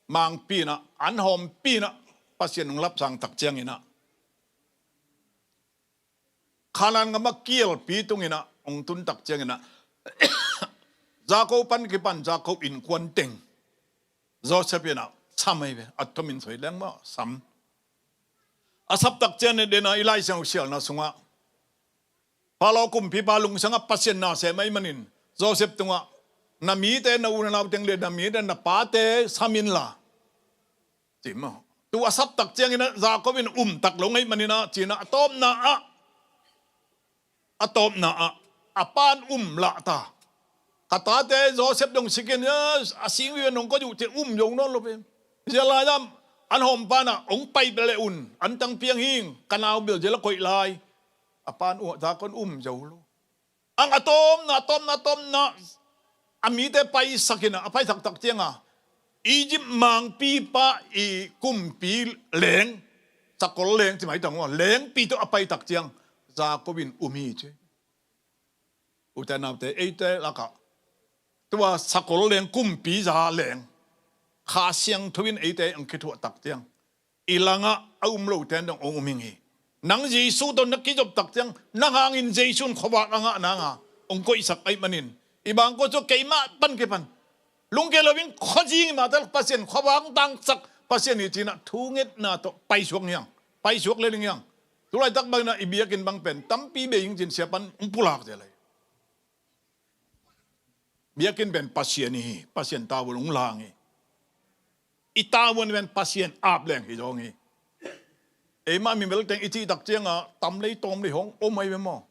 mangpi inah an hawmpi inah Pasian hong lapsang tak cianginah Kanaan ngamah kialpi tunginah hong tuntak cianginah Jakob pan kipan Jakob innkuan teng Joseph inah sam ahi ve. A thomin soi leng maw sam. A saptak cian dena i Lai Siangtho sialna sungah Pharaoh kumpipa lungsangah Pasian na sem ahih manin Joseph tungah na mite na u na nau teng le na mite na pate sam inla. Ci maw. Tu a saptak cianginah Jakob in umtak lo ngei maninah cinah a tawpna ah a tawpna ah A pan um lah ta. Ka tate Joseph dong sikin, eh, a singvia nong ko uh ci um zo nawn lo pen. Zia lai-ah an hawm pan ah hong pai bel le un, an tang piang hing, ka nau bel zia la koih lai. A pan uh, Jakob in um zo lo. Ang a tawmna, a tawmna, a tawmna, a mite paisak in ah, a paisak tak ciang a, Egypt mangpipa i kumpi leng, sakol leng ci mai tang uh, lengpi tawh a pai tak ciang, Jakob in um hi ci. Ute naute, eite lakah tua sakol leng, kumpi za leng, Kha Siangtho in eite hong kithuah tak ciang, i langah a um lote in dong hong um hing hi. Nang Jesu tawh na kizop tak ciang, nang hangin Jesu in khuavak a ngah nang a hong koihsak ahih manin, i bangkua cu keimah pan kipan lungkia loin khuazing i mahte Pasian khuavak hong tangsak Pasian hi ci-in ah thungetna tawh paisuak hiang, paisuak le ding hiang. Tulaitak bangin ah i biakinn bang pen tampi bei hing ci-in sia pan hong pulak zel hi. Biakinn pen Pasian hi, Pasian tavuan hong lang hi. I tavuan pen Pasian ap leng hi zong hi. Eimah mi mel teng i cih tak ciang a tam lei tawm lei hong om ahi ve maw?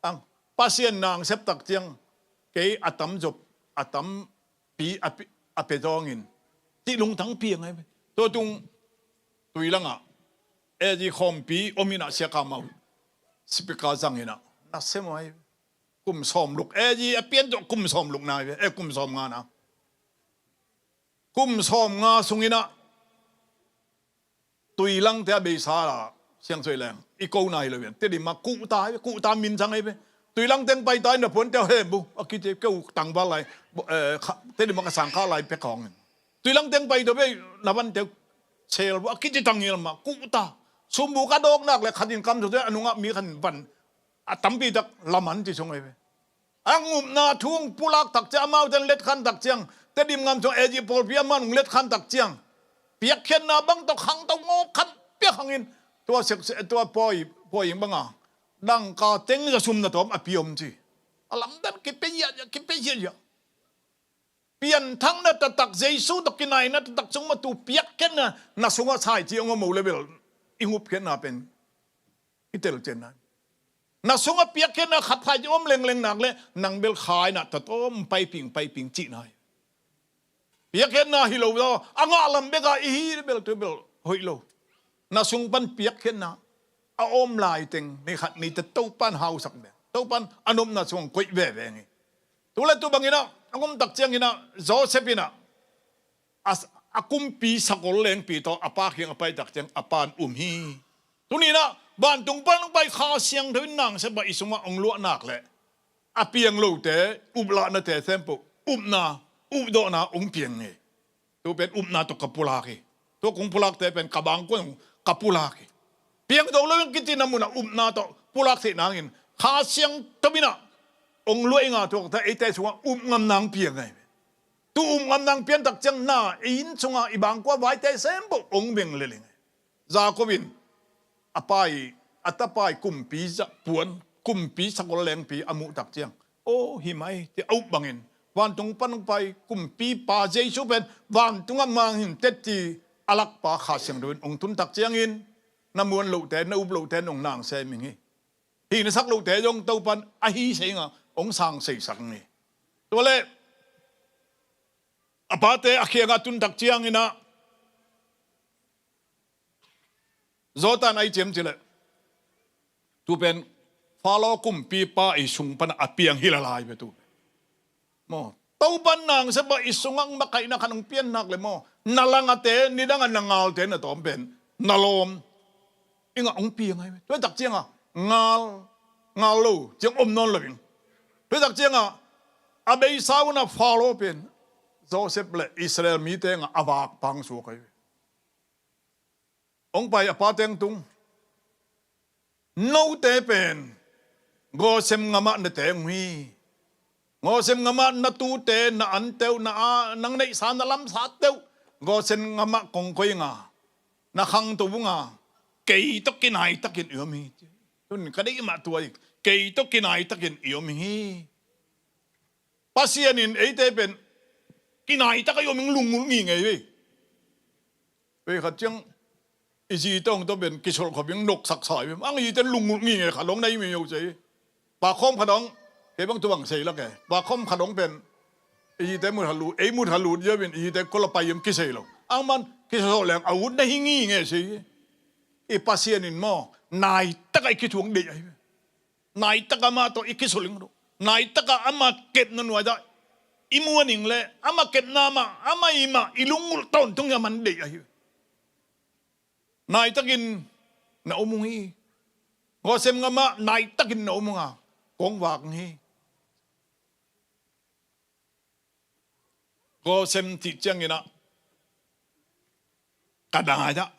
Ang Pasian nang sep tak ciang kei a tam zop, a tam pi a, pi, a pia zawngin cih lungtang piang ahi ve. Tua tung Tuilang ah A G khawmpi om in ah Sia Kha Mau speaker zang in ah na sem ahi ve. Kum sawmluk, A G a pian tawh kum sawmluk na ahi ve, eh, kum sawmnga na. Kum sawmnga sung in ah Tuilangte a beisa la Siangsuai Leng i ko na hi lo pian. Tedim ah kuhta ahi ve, kuhta min sang ahi ve. Tuilang teng pai ta in a puante he bu a kici keu tangval lai, eh, kha, Tedim ah ka sangkha lai pek hawngin. Tuilang teng pai ta ve, na vante sel bu a kici tangil mah kuhta. Sumbu ka dawknak le khatin kam zo te a nungah mi khan van a tampi tak laman ci sung ahi ve. A ngupna thu hong pulak tak ciang, amaute in letkhan tak ciang, Tedim ngam sung A G pawlpi amah in hong letkhan tak ciang, piakkhiatna bang tawh khangto ngawk khan piak hangin tua sek, tua pawi, pawi ing banga dangka teng za sum na tawm a pi om ci. A lamdang kipia hiah, kipia hiah. Pianthakna taktak, Jesu tawh kinaina taktak sung mah tu piakkhiatna na sungah sai ci hong om lo le bel i ngupkhiatna pen i telcianna. Na sungah piakkhiatna khat phai ci om lengleng nak le nang bel kha in ah tatawm paiping paiping cihna hi. Piakkhiatna hi lo zaw a ngah lam bek a i hi bel tu bel hoih lo. Na sung pan piakkhiatna a om lai teng ni khat ni tawh Topan hausak ve. Topan a nopna sung koih veve ngi. Tu le tu bangin ah a ngom tak ciangin ah Joseph in ah a, a kumpi sakol lengpi tawh a pa kiang a pai tak ciang a pan um hi. Tuni in ah vantung pan hong pai Kha Siangtho in nang sep a i sungah hong luah nak le a piang lote, uplahnate sempoh upna, updawhna hong piang hi. Tu pen upna tawh ka pulak hi. Tua kong pulakte pen ka bangkuan ka pulak hi. Piang dong lo in kici na munah upna tawh pulak theih nangin Kha Siangtho in ah hong luah i nga tuakte eite sungah up ngam nang piang ahi. Tu up ngam nang pian tak ciang na i inn sungah i bangkua vaite sempoh hong veng leleng. Jakob in a pai, a tapai kumpi za puan, kumpi sakol lengpi a muh tak ciang, aw hi mai ci a up bangin vantung pan hong pai kumpipa Jesu pen vantungah mangin tetti a lakpa Kha Siangtho in hong tun tak ciangin na muan lohte, na up lohte in hong nang sem ing hi. Hi na sak lohte zong Topan a hi seinga hong sang seisak ing hi. Tua le a pate a kiangah tun tak ciangin ah Jordan ai ciam cileh tu pen Faro kumpipa i sung pan a piang hi lalai ve tu pen. Maw, Topan nang sep a i sungah makaihna khan hong pian nak le maw, na langate nidangah na ngalte na tawm pen na lawm ingah hong piang ahi ve. Tua tak ciangah ngal, ngal lo ciang om nawn lo ing. Tua tak ciangah a beisa un ah Faro pen Joseph le Israel mite ngah a vak pang suak ahi ve. Hong pai a pa teng tung, note pen Gosem ngamah na teng uh hi. Gosem ngamah na tute, na anteuh, na a, nang neihsa na lamsa teuh Gosem ngamah kong koih nga, na khangto uh nga, kei tawh kinaitakin i om hi. Tun ka deih mah tua hi, kei tawh kinaitakin i om hi. Pasian in eite pen kinaitak a i om ing lungngulh ngingei ve. Vei khat ciang i zi tawng tawh pen kisolh khop ing noksak sa i ve. Ang i ten lungngulh ngingei khat long na i mi yo sei. Pa khawm khat ang Kei bang tu bang sei lak e. Pakhom khat hong pen, i hite mut halut, ei mut halut ziau in i hite kol a pai hiam kisei lo. Ahih man kisawh leng a ut na hi nginge sei hi. I Pasian in maw, naitak a i kithuak deih ahi ve. Naitak a amah tawh i kisulh ing lo. Naitak a amah kepna nuai-ah i muan ing leh, amah kepna mah, amah i mah i lungulh tawntung hi a, aman deih ahi ve. Naitakin na om ung hi. Gosem gamah naitakin na om ung a, kong vak ung hi. Gosem cih ciangin ah, ka nai-ah,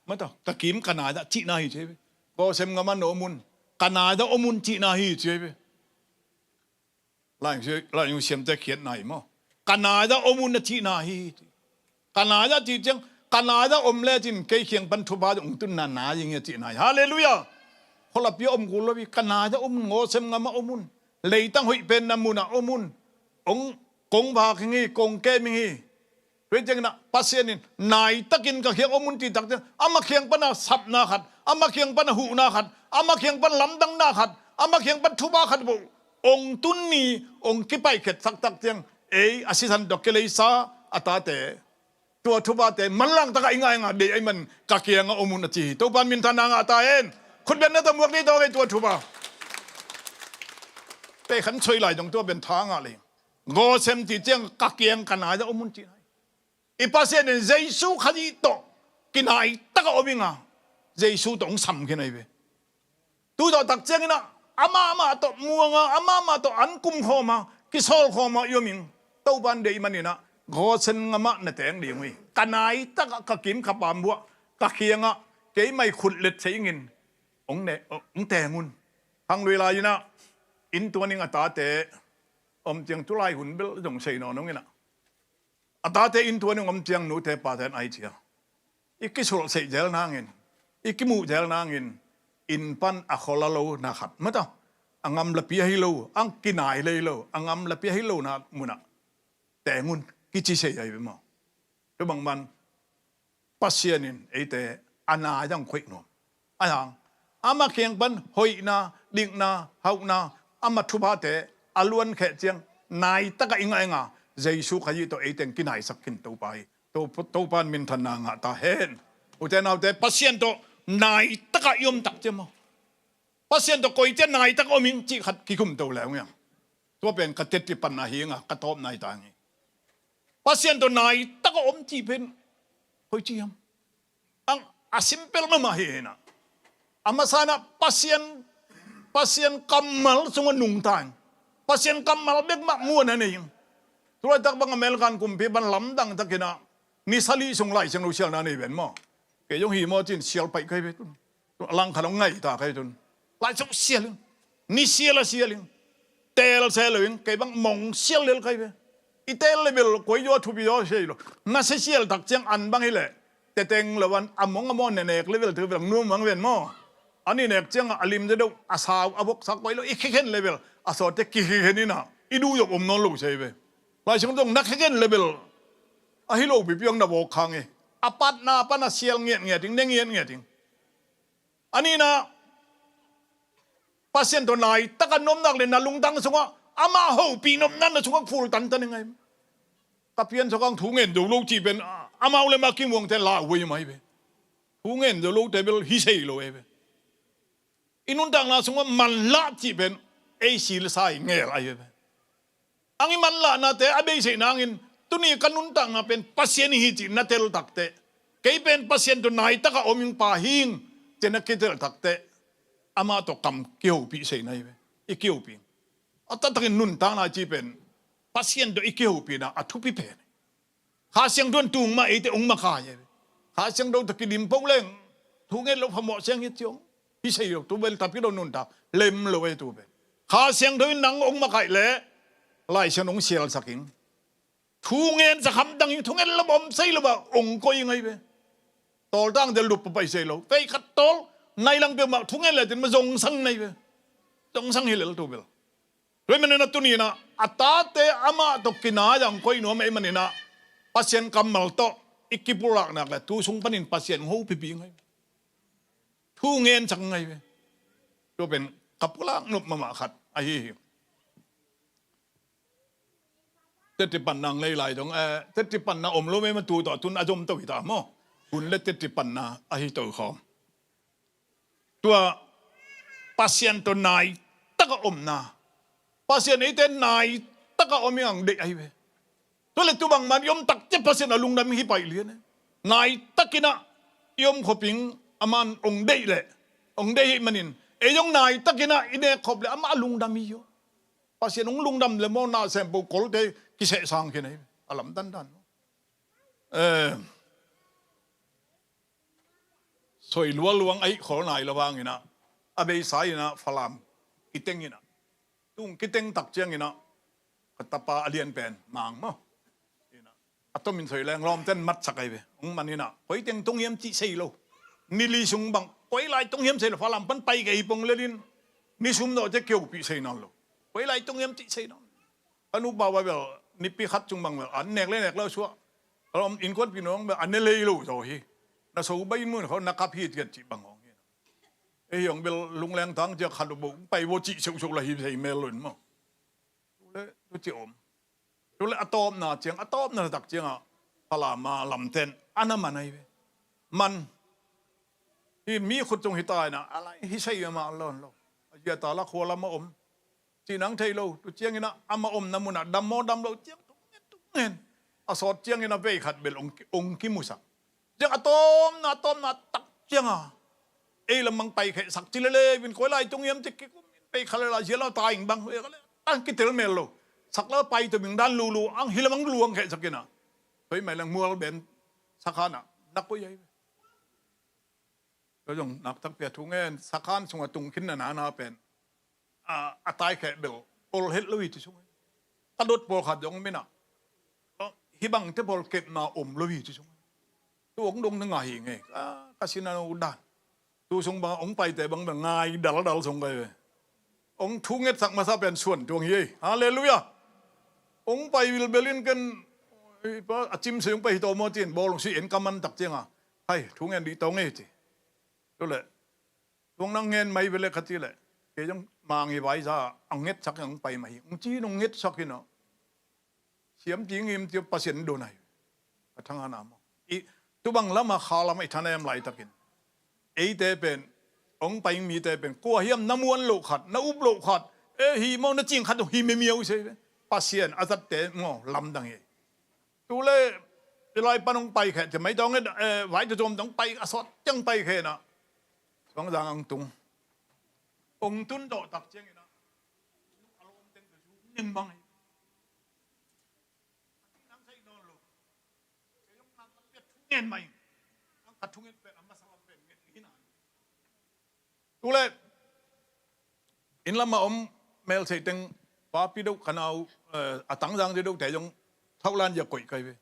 mataw, ka kim ka nai-ah cihna hi ci hi ve. Gosem gamah na om un, ka nai-ah om un cihna hi ci hi ve. Lai, lai siamte khiatna hi maw. Ka nai-ah om un a cihna hi. Ka nai-ah cih ciang, ka nai-ah om lecin kei kiang pan thupha hong tunna nai ing a cihna hi. Halleluiah. Khualpi ah om kul lo hi, ka nai-ah om un, Gosem gamah om un. Leitang hoih penna munah om un. Hong, kong vak ing hi, kong kem ing hi. Tua ciangin ah Pasian in, naitakin ka kiang om un cih tak ciang, amah kiang pana sapna khat, amah kiang pana huhna khat, amah kiang pan lamdanna khat, amah kiang pan thupha khat bawh hong tun ni, hong kipaikhiatsak tak ciang, ei a sisan tawh kileisa a tate, tua thuphate manlang takin i ngaih a, deih ahih man ka kiangah om un a ci hi. Topa'n minthanna ngah ta hen. Khut beng na tawh muak ni tawh, kei tua thupha. Kei khan soi lai dong tua beng tha ngah lei. Gosem cih ciang ka kiang ka nai-ah om un cihna hi. I Pasian in Jesu Khazih tawh kinai takin om ing a, Jesu tawh hong sam khin ahi ve. Tu zawh tak ciangin ah, amah amah tawh muang a, amah amah tawh an kum khawm a, kisawl khawm a i om ing. Topa'n deih manin ah, Gosem gamah na teng ding uh hi. Ka nai takah ka kim ka pambuah, ka kiangah keimah i khut let thei ingin hong ne, hong teng un. Hang lui lai-in ah, inntuan ing a tate om ciang, tu lai hun bel zong sei nawn ung in ah, a tate inntuan ing om ciang nute pate'n ai cia, i kisulhseih zel nangin, i kimuh zel nangin, inn pan a khol a lona khat, mataw, a gamlapi ahi lo, a kinai lei lo, a gamlapi ahi lona munah teng un kici sei ahi ve maw. Tua bang man Pasian in eite a nai-ah hong koih nuam. Ahi hang, amah kiang pan hoihna, dikna, hauhna, amah thuphate a luankheh ciang, nai takah i ngaih ing a, Jesu Khazih tawh eite hong kinaisak khin Topa hi. To, Topa'n minthanna ngah ta hen. Ute naute, Pasian tawh nai takah i om tak ciang maw, Pasian tawh koici-a nai takah om ing cih khat kikum to leng uh hiam. Tua pen ka teci panna hi ing a, ka tawpna hi ta ing hi. Pasian tawh nai takah om cih pen koici hiam. Ang, a simple mahmah hi hi in ah, a masa in ah Pasian, Pasian kammal sungah nungta ing. Pasian kammal bek mah muan a nei ing. Tu laitak bang American kumpi pan lamdang takin ah, ni sali sung Lai Siangtho sialna nei ven maw. Kei zong hi maw cin sial paih ka hi ve tun. Langkhat hong ngai ta ka hi tun. Lai Siangtho sial ing. Ni sial a sial ing. Teel se lo ing, kei bang mong sial lel ka hi ve. I teel level koi zaw thupi zaw sei lo. Na sia sial tak ciang an bang hi leh, teteng lo an a mong a mong ne nek level tu bel nuam mang ven maw. A ni nek ciang a lim ze do, a sau a voksak koi lo, i khikhen level, a sawtte kikhikhen in ah, i duh zong om nawn lo sei ve. Lai Siangtho zong na khikhen level ahi lo pipi hong na vok khang hi. A patna pan a sial ngiatngiat ing, ne ngiatngiat ing. A nihna, Pasian tawh nai takah na om nak leh na lungtang sungah amah hopih nopna na sungah phul tantan ing ai. Ka piansak hang thu ngen zo lo cih pen, amau le amah kimuangte lauhuai mai ve. Thu ngen zo lote bel hi sei lo e ve. I nuntakna sungah manlah cih pen ei silsa i ngel ai ve. Ang i manlahnate a beiseih nangin, tuni ka nuntakna pen Pasian hi cih na tel takteh, kei pen Pasian tawh nai takah om ing pa hi ing ci na kitel takteh, amah tawh kam kihopih seihna hi ve. I kihopih. A taktakin nuntakna cih pen Pasian tawh i kihopihna a thupi pen. Kha Siangtho in tung mah eite hong makai e. Kha Siangtho tawh kidim peuh leng thu ngen lo phamawh siang hi ciang. Hi sei lo, tu bel tapi lo nuntak lem lo e tu bel. Kha Siangtho in nang hong makai leh Lai Siangtho hong sialsak ing. Thu ngen sak hamtang ing, thu ngen lo om sei lo a hong koih ing ai ve. Tawltang del lup papai sei lo. Vei khat tawl nai lang peuhmah thu ngen le tin mah zongsang nai ve. Zongsang hi lel tu bel. Tua ahih manin ah tuni in ah, a tate amah tawh kinai-a hong koih nuam ahih manin ah, Pasian kammal tawh i kipulak nak leh tu sung panin Pasian hong hopih ing ai. Thu ngen sak ing ai ve. Tua pen ka pulak nop mahmah khat ahi hi. Teti panna ang lei lai dong, eh, teti panna om lo mei ma tu tawh tun a zom to hi ta maw. Hun le teti panna ahi to khawm. Tua Pasian tawh nai taka omna. Pasian eite nai taka om i ang deih ahi ve. Tua le tu bang man i om takte Pasian a lungdam hi pai lian e. Nai takinah i om khoping a man ong deih le ong deih hi manin ei zong nai takinah i nek khop le amah a lungdam hi aw. Pasian ong lungdam le maw na sempo kolte kiseh sang khin ahi ve. A lam dandan maw. Eh, soi lualuang ahi khol nai lo vanginah a beisa inah Falam kiteng inah tung kiteng tak cianginah ka tapa a lian pen mang maw. Inah a tomin soi leng lawmten matsak ahi ve. Ong man inah koi teng tung hiam cih sei lo. Nili sung bang koi lai tung hiam sei lo Falam pan pai kei pong lelin ni sum dawh cia kiopih sei nawn lo. Koi lai tung hiam cih sei nawn lo. Ka nupa vai bel nipi khat cung bang bel an nek le nek lo suah. Ka lawm innkuanpi nuang bel an ne lei lo zaw hi. Na so bai in mun kho na kap hi tian cih bang hong hi. Ei hiong bel lungleng tang cia khat lo bo pai bo cih seuh seuh la hi sei mel lo in maw. Tu le tu ci om. Tu le a tawpna ciang a tawpna tak ciangah Falam a lamten a na man ahi ve. Man hi mi khut cung hi ta inah a lai hi sei amah lawn lo. A zia ta la khua lam a om. Cih nang thei lo tu cianginah amah omna munah dam maw dam lo ciang tung ngen tung ngen. A sawt cianginah vei khat bel ong ki- ong kimusak. Ciang a tawmna a tawmna tak cianga ei lamang paikhehsak ci lele vin koi lai tung hiam ci kikum in pei kha lela zia lo ta ing bang e ka le tang kitel mel lo. Sak lo pai to bing dan lulu ang hi lamang luang khehsak ina. Toi mai lang mual ben sakhanah na koi ai ve. Ka zong nak tak pia thu ngen sakhan sunga tung khin na na na pen a, a taikheh bel ol het lo hi ci sung. Ka dot pawlkhat zong minah hi bangte pawl kepna om lo hi ci sung. Tu ong dong na ngai hi nge ka, ka sina no dan. Tu sung bang ong paite bang bel ngai daldal sung kai ve. Ong thu ngetsak masa pen suan tuang hi ei. Halleluiah. Ong pai vilbelin ken a cimsei ong pai hi tawh maw cin bawl ong si en ka man tak cianga hai thu ngen dih tawng ei ci. Tu le tuang nang ngen mai vele kha ci le kei zong mang hi vai za a ngetsak ang pai mai hi ong ci nong ngetsak hi no. Siam ti ngim ti Pasian do nai. Ka thang ana maw i tubang lama kha lama i thana em laitakin eite pen ong pai mite pen kua hiam na muan loh khat na up loh khat e hi maw na cing khat hi mimiau i sei ve. Pasian a zatte maw lamdang hi. Tu le i lai pan ong pai kheh ti mai tawng e vai tu zom tawng pai a sawt tiang pai kheh na. Tuang zang ang tung ong tun dawh tak ciang ina. A lawm teng ka zu ning bang hi. Nang sei nawn lo. Kei zong nang ka pia thu ngen mai. Nang ka thu ngen pia a masa lam pen ngen hi na. Tu le inn lama om mel sei teng papi deuh ka nau a tangzang deuh deuh te zong thaulan zia koih kai ve.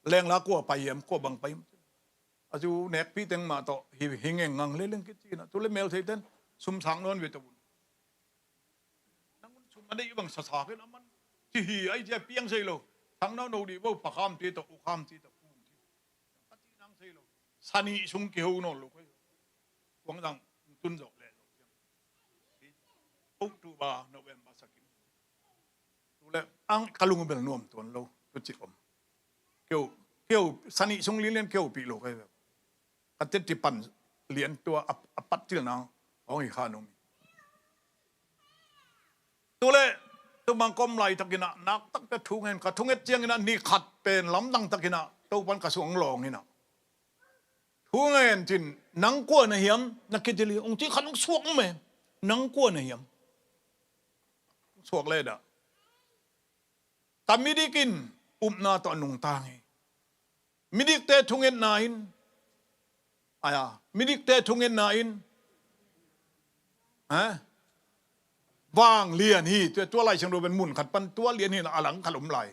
Lengla kua pai hiam kua bang pai hiam. A zu nekpih teng mah tawh hi hi ngeng ngang le leng kit cina tu le mel sei ten sum sang nawn ve tawh un. Nang un sum a deih bang sasak in a man ci hi ai cia piang sei lo. Thang nau no dih bo pakham ti tawh ukham ti tawh pum ti. Ka ci nang sei lo. Sani sung kiho nawn lo koi. Kuang zang tun zawh leh lo ciang. October November sakin. Tu le ang ka lung bel nuam tuan lo tu ci om. Keu keu sani sung lilian keu pi lo kai ve. Ka teti pan lian tua a pat til nang hong hi kha nung. Tu le tu bang kom lai takinah nak tak pia thu ngen ka thu nget cianginah ni khat pen lamdang takinah Topan ka sung lawng inah. Thu ngen cin nang kua na hiam na kidili ong ci khat ong suak me nang kua na hiam. Suak le dah. Ka midik in upna tawh nungtang hi. Midikte thungetna in aya midikte thungetna in ha vanglian hi. Tua lai siang do ben mun khat pan tua lian hi na a lang khat om lai.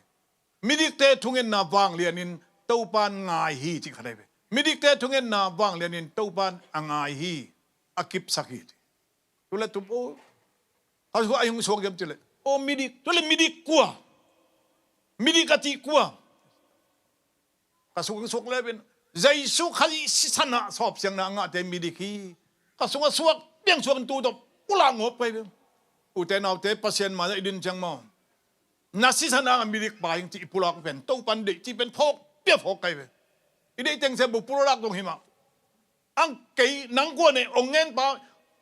Midikte thungetna vanglian in Topan ngai hi ci khat ai ve. Midikte thungetna vanglian in Topan a ngai hi. A kipsak hi ci. Tu le tup o ka sua a hing suak giam ci le o midik tu le midik kua midik a cih kua. Ka sung suak le bin Jesu Khazih sisanah sawp siangna a ngahte midik hi. Ka sungah suak piang suak in tu tawh pulak ngawp kai bin ute naute Pasian ma i din ciang maw. Na sisan a midik pa hi ing cih i pulak pen Topan deih cih pen phawk pia phawk kai ve. I deih teng se bu pulak dong hi mah. Ang kei nang kua ne ong ngen pa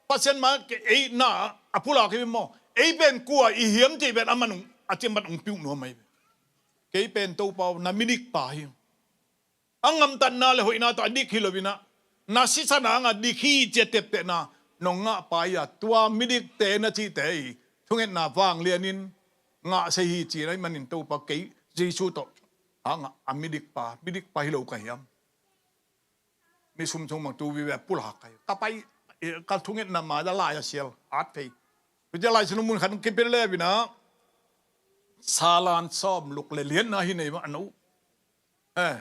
Pasian ma kei ei na a pulak hi maw? Ei pen kua i hiam cih pen a man ong a ciam man ong piuh nuam mai ve. Kei pen Topa aw na midik pa hi. A ngamtatna le hoihna tawh a dik hi lo in ah na sisan a ang a dik hi ci a teptehna nong ngah pa hi a, tua midikte na cihte i thungetna vanglian in ngah se hi ci na i manin Topa kei Jesu tawh hang a midik pa midik pa hi lo ka hiam? Mi sum sung mang tu vive pulak kai ka pai ka thungetna ma da lai a sial at phei. Pi cia lai sinu mun khan kipil le bina salan sawm luk le lianna hi nei ma a no. Eh.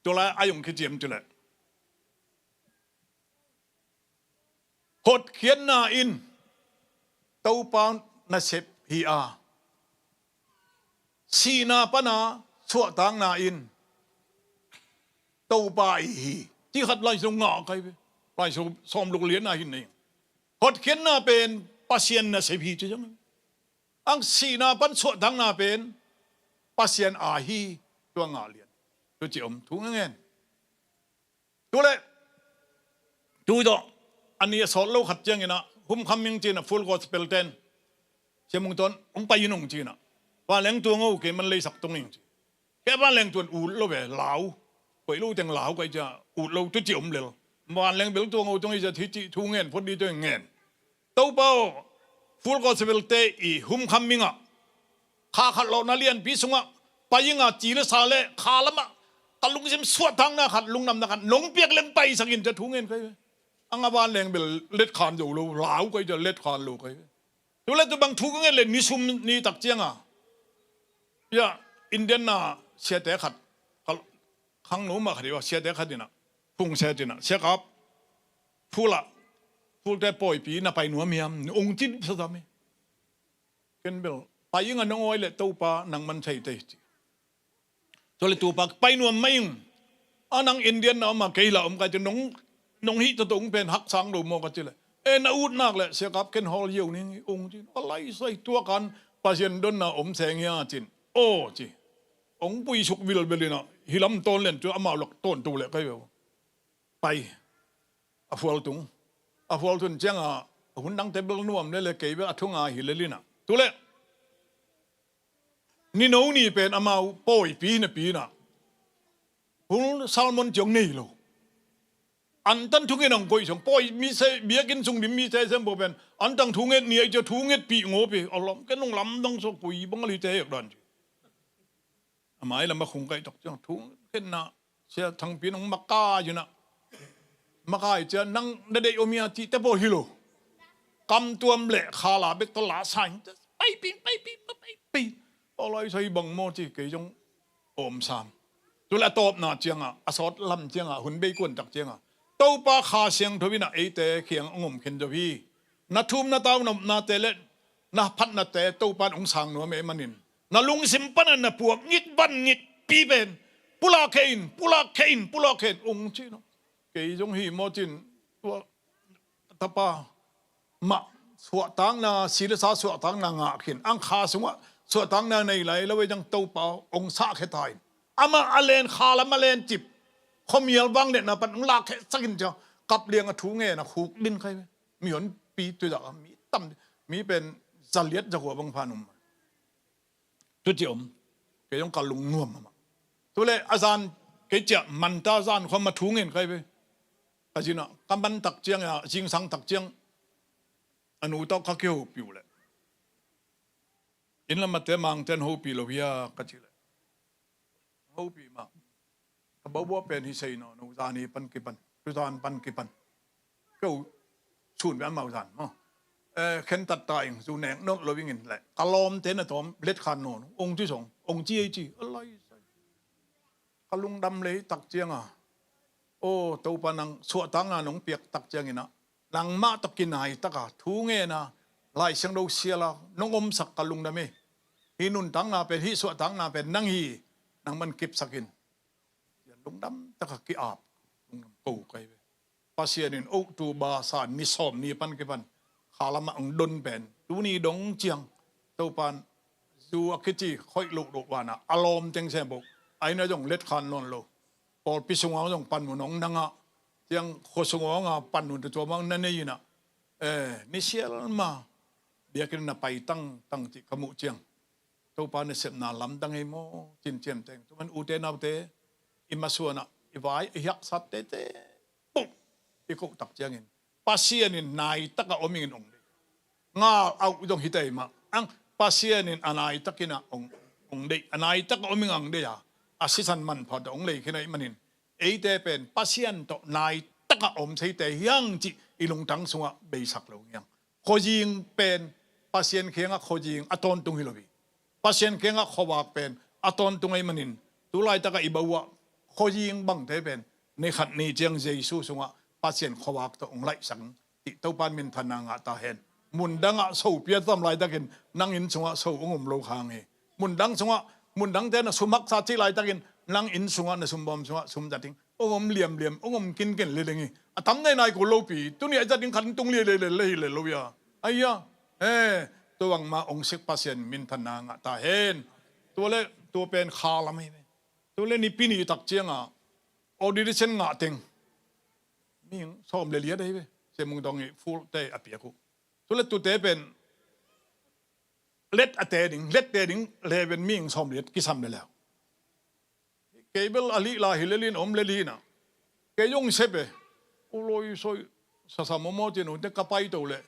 Tulai a yong khiciam tulai. Hotkhiatna in Topa nasep hi a, sihna pana suahtakna in Topa i hi. Ti khat lai sung ngah kai ve. Lai sung sawm luk lianna hi nei. Hotkhiatna pen Pasian nasep hi ci zong. Ang sihna pan suahtakna pen Pasian a hi tua ngah lian. Tu ci om thu ngen. Tu le tu dawh a ni a sawt lo khat ciangin ah hum kham ming cin a Full Gospel ten siamung ton ong pai in ong cin ah vanleng tuang o kei man leisak tung ing ci. Kei vanleng tuan ut lo ve lau. Koih lo teng lau kai cia ut lo tu ci om lel. Vanleng bel tuang o tung i cia thi ci thu ngen phot di tuang ngen. Topa aw, Full Gospel te i hum kham ming ah kha khat lawhna lianpi sungah pai ing a ci le sa le kha lamah ka lungsim suahtakna khat lungdamna khat nong piak leng paisak in cia thu ngen kai ve. Ang a vanleng bel let khan zo lo lau kai cia let khan lo kai ve. Tu le tu bang thu ka ngen le ni sum ni tak ciang a ya Indian na siate khat khang no mah khat i wa siate khat in ah phung se cin ah siakap phula phulte pawipi na pai nuam hiam ni ong cin sa zam hi. Ken bel pai ing a nong awi le Topa nang man thei tei ci. Tua le tupa pai nuam mai ing a nang Indian na om a kei la om kai ci nong nong hih tatong pen hak sang lo maw ka ci le e na ut nak le siakap ken hawl hiau ning ong cin a lai sai tua kan Pasian donna om seng hia cin aw ci. Ong pui suk vilvel in ah hilam tawn len cu amau lak tawn tu le kai ve. Pai a fual tung a fual tun ciang a hun dang te bel nuam le le kei ve a thunga hi le lin ah tu le ni no ni pen amau pawipi na pi na hun salmon ciong nei lo. An tan thungen ang koih song pawi mi se biakin sung dim mi se sem bo pen an tang thunget ni ai cia thunget pi ngopi a lam ken nung lam dang so kui bang li te ek dan ci. A mai lam a khung kai tak ciang thungetna sia thangpi nung makai ina makai cia nang na dei omia ci te bo hi lo. Kam tuam le khala bek ta la sai pai pi pai pi pai pi a lai sai bang mo ci kei jong om sam. Tu le a tawpna ciangah a sawt lam ciangah hun bei kuan tak ciangah Topa Kha Siangtho in ah eite khiang a ngom khen zo hi. Na thum na tau nopnate le na phatnate Topa in hong sang nuam e manin na lungsim pana na puak ngik van ngik pi pen pulak khe in pulak khe in pulak khe in ung ci no. Kei zong hi maw cin tua tapa mah suahtakna si le sa suahtakna ngah khin ang kha sungah suahtakna nei lai lo ei dang Topa hong sah khe ta in amah a len kha lam a len cip khuamial vang letna pan hong lak khe sakin cia kap liang a thu ngen a khuk din khai ve. Mi hon pi tui dak a mi tam mi pen zaliat zakua bang phan um tu ci om. Kei zong ka lung nuam amah tu le a zan kei ciah manta zan khuam a thu ngen khai ve. Ka zin ah ka man tak ciang a zingsang tak ciang a nu tawh ka kihopi uh le inn lamate mangten hopi lo hia ka ci le hopi mah ka bawbawh pen hi sei naw no zan hi pan kipan tu zan pan kipan keu sun ve amau zan maw. Khen tatta ing zu nek nolh lo ingin le ka lawmte na tawm let khan nawn ong ci song ong ci ei ci a lai sai. Ka lungdam lei tak cianga aw Topa nang suahtakna nong piak tak ciangin ah nangmah tawh kinai taka thu ngena Lai Siangtho siala nong omsak ka lungdam hi. Hih nuntakna pen hih suahtakna pen nang hi. Nang man kipsakin lungdam taka ki-ap lungdam ko kai ve. Pasian in October sa ni sawm ni pan kipan kha lamah ang don pen tuni dong ciang Topan Zu a kici khoih lohdoh vanah a lawm teng sem boh. Aina zong letkhan nawn lo. Pawlpi sungah zong panmun hong nangah, ciang khua sungah hong a panmun tutuamang na nei inah, eh, ni sial ma biakinn na pai tangtang cih ka muh ciang, Topa nasepna lamdang ei maw, cincian teng. Tuman ute naute, i masuanah i vai i hiaksat tete puh i kohtak ciangin Pasian in naitak a om ingin ong deih. Ngal auh zong hi tei mah ang, Pasian in a naitak inah ong, ong deih, a naitak a om ing ang deih a, a sisan manpha tawh ong lei khin ahih manin, eite pen Pasian tawh naitak a om seite hiang cih i lungtang sungah beisak lo ngiang. Khuazing pen Pasian kiangah khuazing a tawntung hi lo hi. Pasian kiangah khuavak pen a tawntung ahih manin, tu laitakah i bauah khuazing bangte pen ni khat ni ciang Jesu sungah Pasian khuavak tawh ong laihsak cih Topa in minthanna ngah ta hen. Mundangah so pia tam laitakin nang inn sungah so ong om lo khang hi. Mundang sungah, mundangte na sum haksa cih laitakin nang inn sungah, na sumbawm sungah sum zat ding ong om liamliam, ong om kinkin le ding hi. A tam nei nai kul lopi, tuni a zat ding khat tung liailiai le hi le lo ia. Aia, eh, tua bangmah ong sik Pasian minthanna ngah ta hen. Tua le, tua pen kha lam hi ve. Tua le nipi ni tak ciangah audition ngah teng mihing sawm le liat ahi ve. Semung Tawng i full te a piak uh. Tua le tute pen let a te ding, let te ding leven mihing sawm liat kisam le leu. Kei bel a lih lai hi lel in om lel hi na. Kei zong sep e. U loi soi sasa momo cin u te ka pai to le.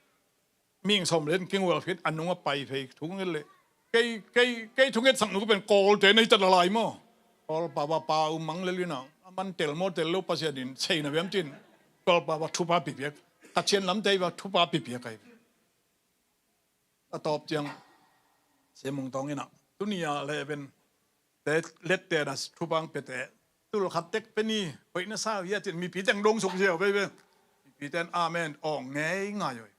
Ming som len king wel khit a nung a pai phei thunget le. Kei, kei, kei thunget sak nu pen Kawlte nei ta la lai maw. Kawlpa va pa u mang lel hi na. A man tel maw tel lo Pasian in sei na viam cin. Kawlpa va thupa pipiak. Ka cian lam tei va thupa pipiak ai. A tawp ciang Semung Tawng inah tuni a leven te lette na thupang pete tul khat tek pe ni hoih na sa hia cin mipi teng dong suk ziau veve. Mipi ten amen aw ngei ngai oi.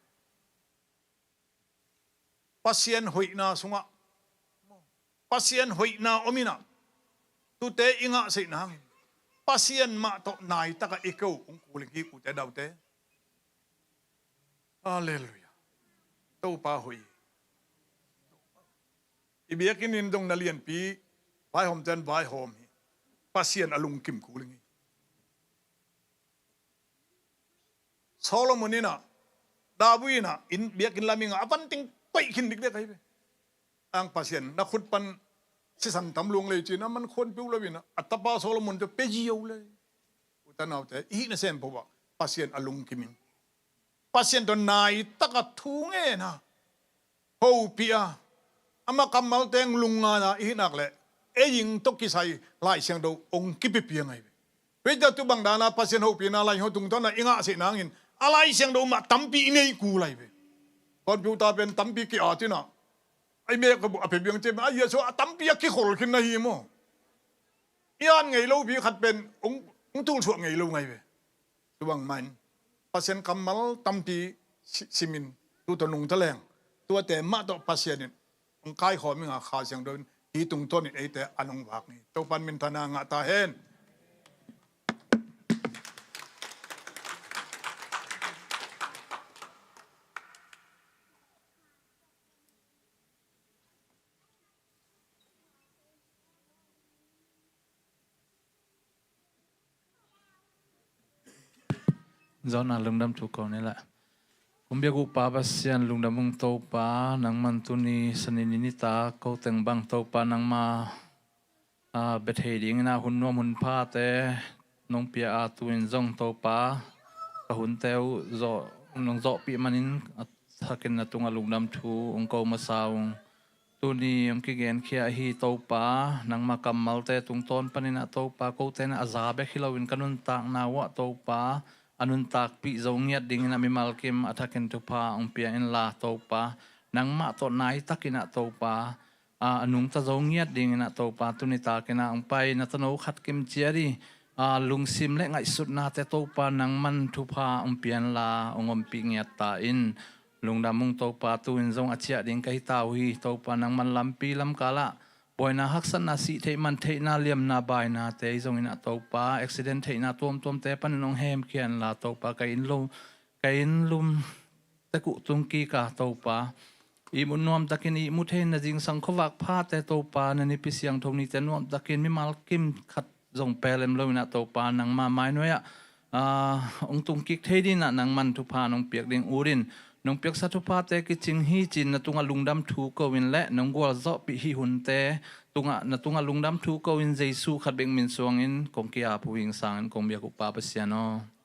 Pasian hoihna sungah Pasian hoihna om inah tute i ngah seihna hangin Pasian mah tawh naitakah i keu ung kuling hi ute daute. Halleluia. Topa hoih. I biakinn in dong na lianpi vaihawm ten vaihawm hi. Pasian a lungkim kuling hi. Solomon inah David inah in biakinn lam inga a van ting koih khin dikdek ahi ve. Ang Pasian na khut pan sisan tam luang lei cin a man khuanpiu lo inah a tapa Solomon tawh pe zio le. Uta naute i hih nasem pova Pasian a lungkim in Pasian tawh naitakah thu ngena hopih a ama kammalte ang lungngaina i hihnak le ei ing tawh kisai Lai Siangtho ong kipipiang ahi ve. Peter tu bang dana Pasian hopihna Lai Siangtho tungtawna i ngahsih nangin a Lai Siangtho mah tampi i neih kul ahi ve. Computer pen tampi ki-at inah ai mek a pia biang cia a Jesu a tampi a kikhol khin na hi maw? I at ngei lopi khat pen ong, ong tulsuah ngei lo ngai ve. Tubang main Pasian kammal tampi simin tuta nungta leng tuate mah tawh Pasian in ong kaikhawm inga Kha Siangtho in hi tungtawnin eite a nong vak ni. Topan minthanna ngah ta hen. Zona lungdam thu ko ni la. Kumbiak uh Pa Pasian lungdam ung Topa, nangman tuni sanin in i ta ko teng bang Topa nangma a bia thei dingin a hun nuam hun phate nong pia a tu in zong Topa ka hunte uh zawh nong zawhpih manin a thakin na tungah lungdam thu ung ko masa ung. Tuni ong kigenkhia ahi Topa, nangma kammalte tungtawn panin ah Topa kote na a za bek hi loin ka nuntakna uh ah Topa a nuntakpih zo ngiat dingin ah mimal kim a thakin thupha ong pia inla Topa, nangmah tawh naitakin ah Topa a nungta zo ngiat dingin ah Topa tuni takin ah ong pai na tano khat kim ciat i a lungsim le ngaihsutnate Topa nangman thupha ong pia inla ong ompih ngiat ta in. Lungdam ung Topa, tu in zong a ciah ding ka hi ta uh hi. Topa nangman lampi lamkal ah buaina haksatna sih theih man theihna liamna bainate i zongin ah Topa accident theihna tuamtuamte panin ong hemkhia inla Topa ka inn lo ka inn lum tek uh tung kik a Topa ihmu nuamtakin ihmu thei in na zingsang khuavak phate Topa, na nipi siangtho nite nuamtakin mimal kim khat zong pelem lo in ah Topa, nangma mainuai ah, aa, hong tungkik thei dingin ah nangman thupha nong piak ding ut in, nong piaksa thuphate kicing hi ci-in na tungah lungdam thu ko in le nong gualzawhpih hih hunte tungah na tungah lungdam thu ko in Jesu khat bek min suangin kong ki-ap uh hi ing. Sangin kong biak uh Pa Pasian aw.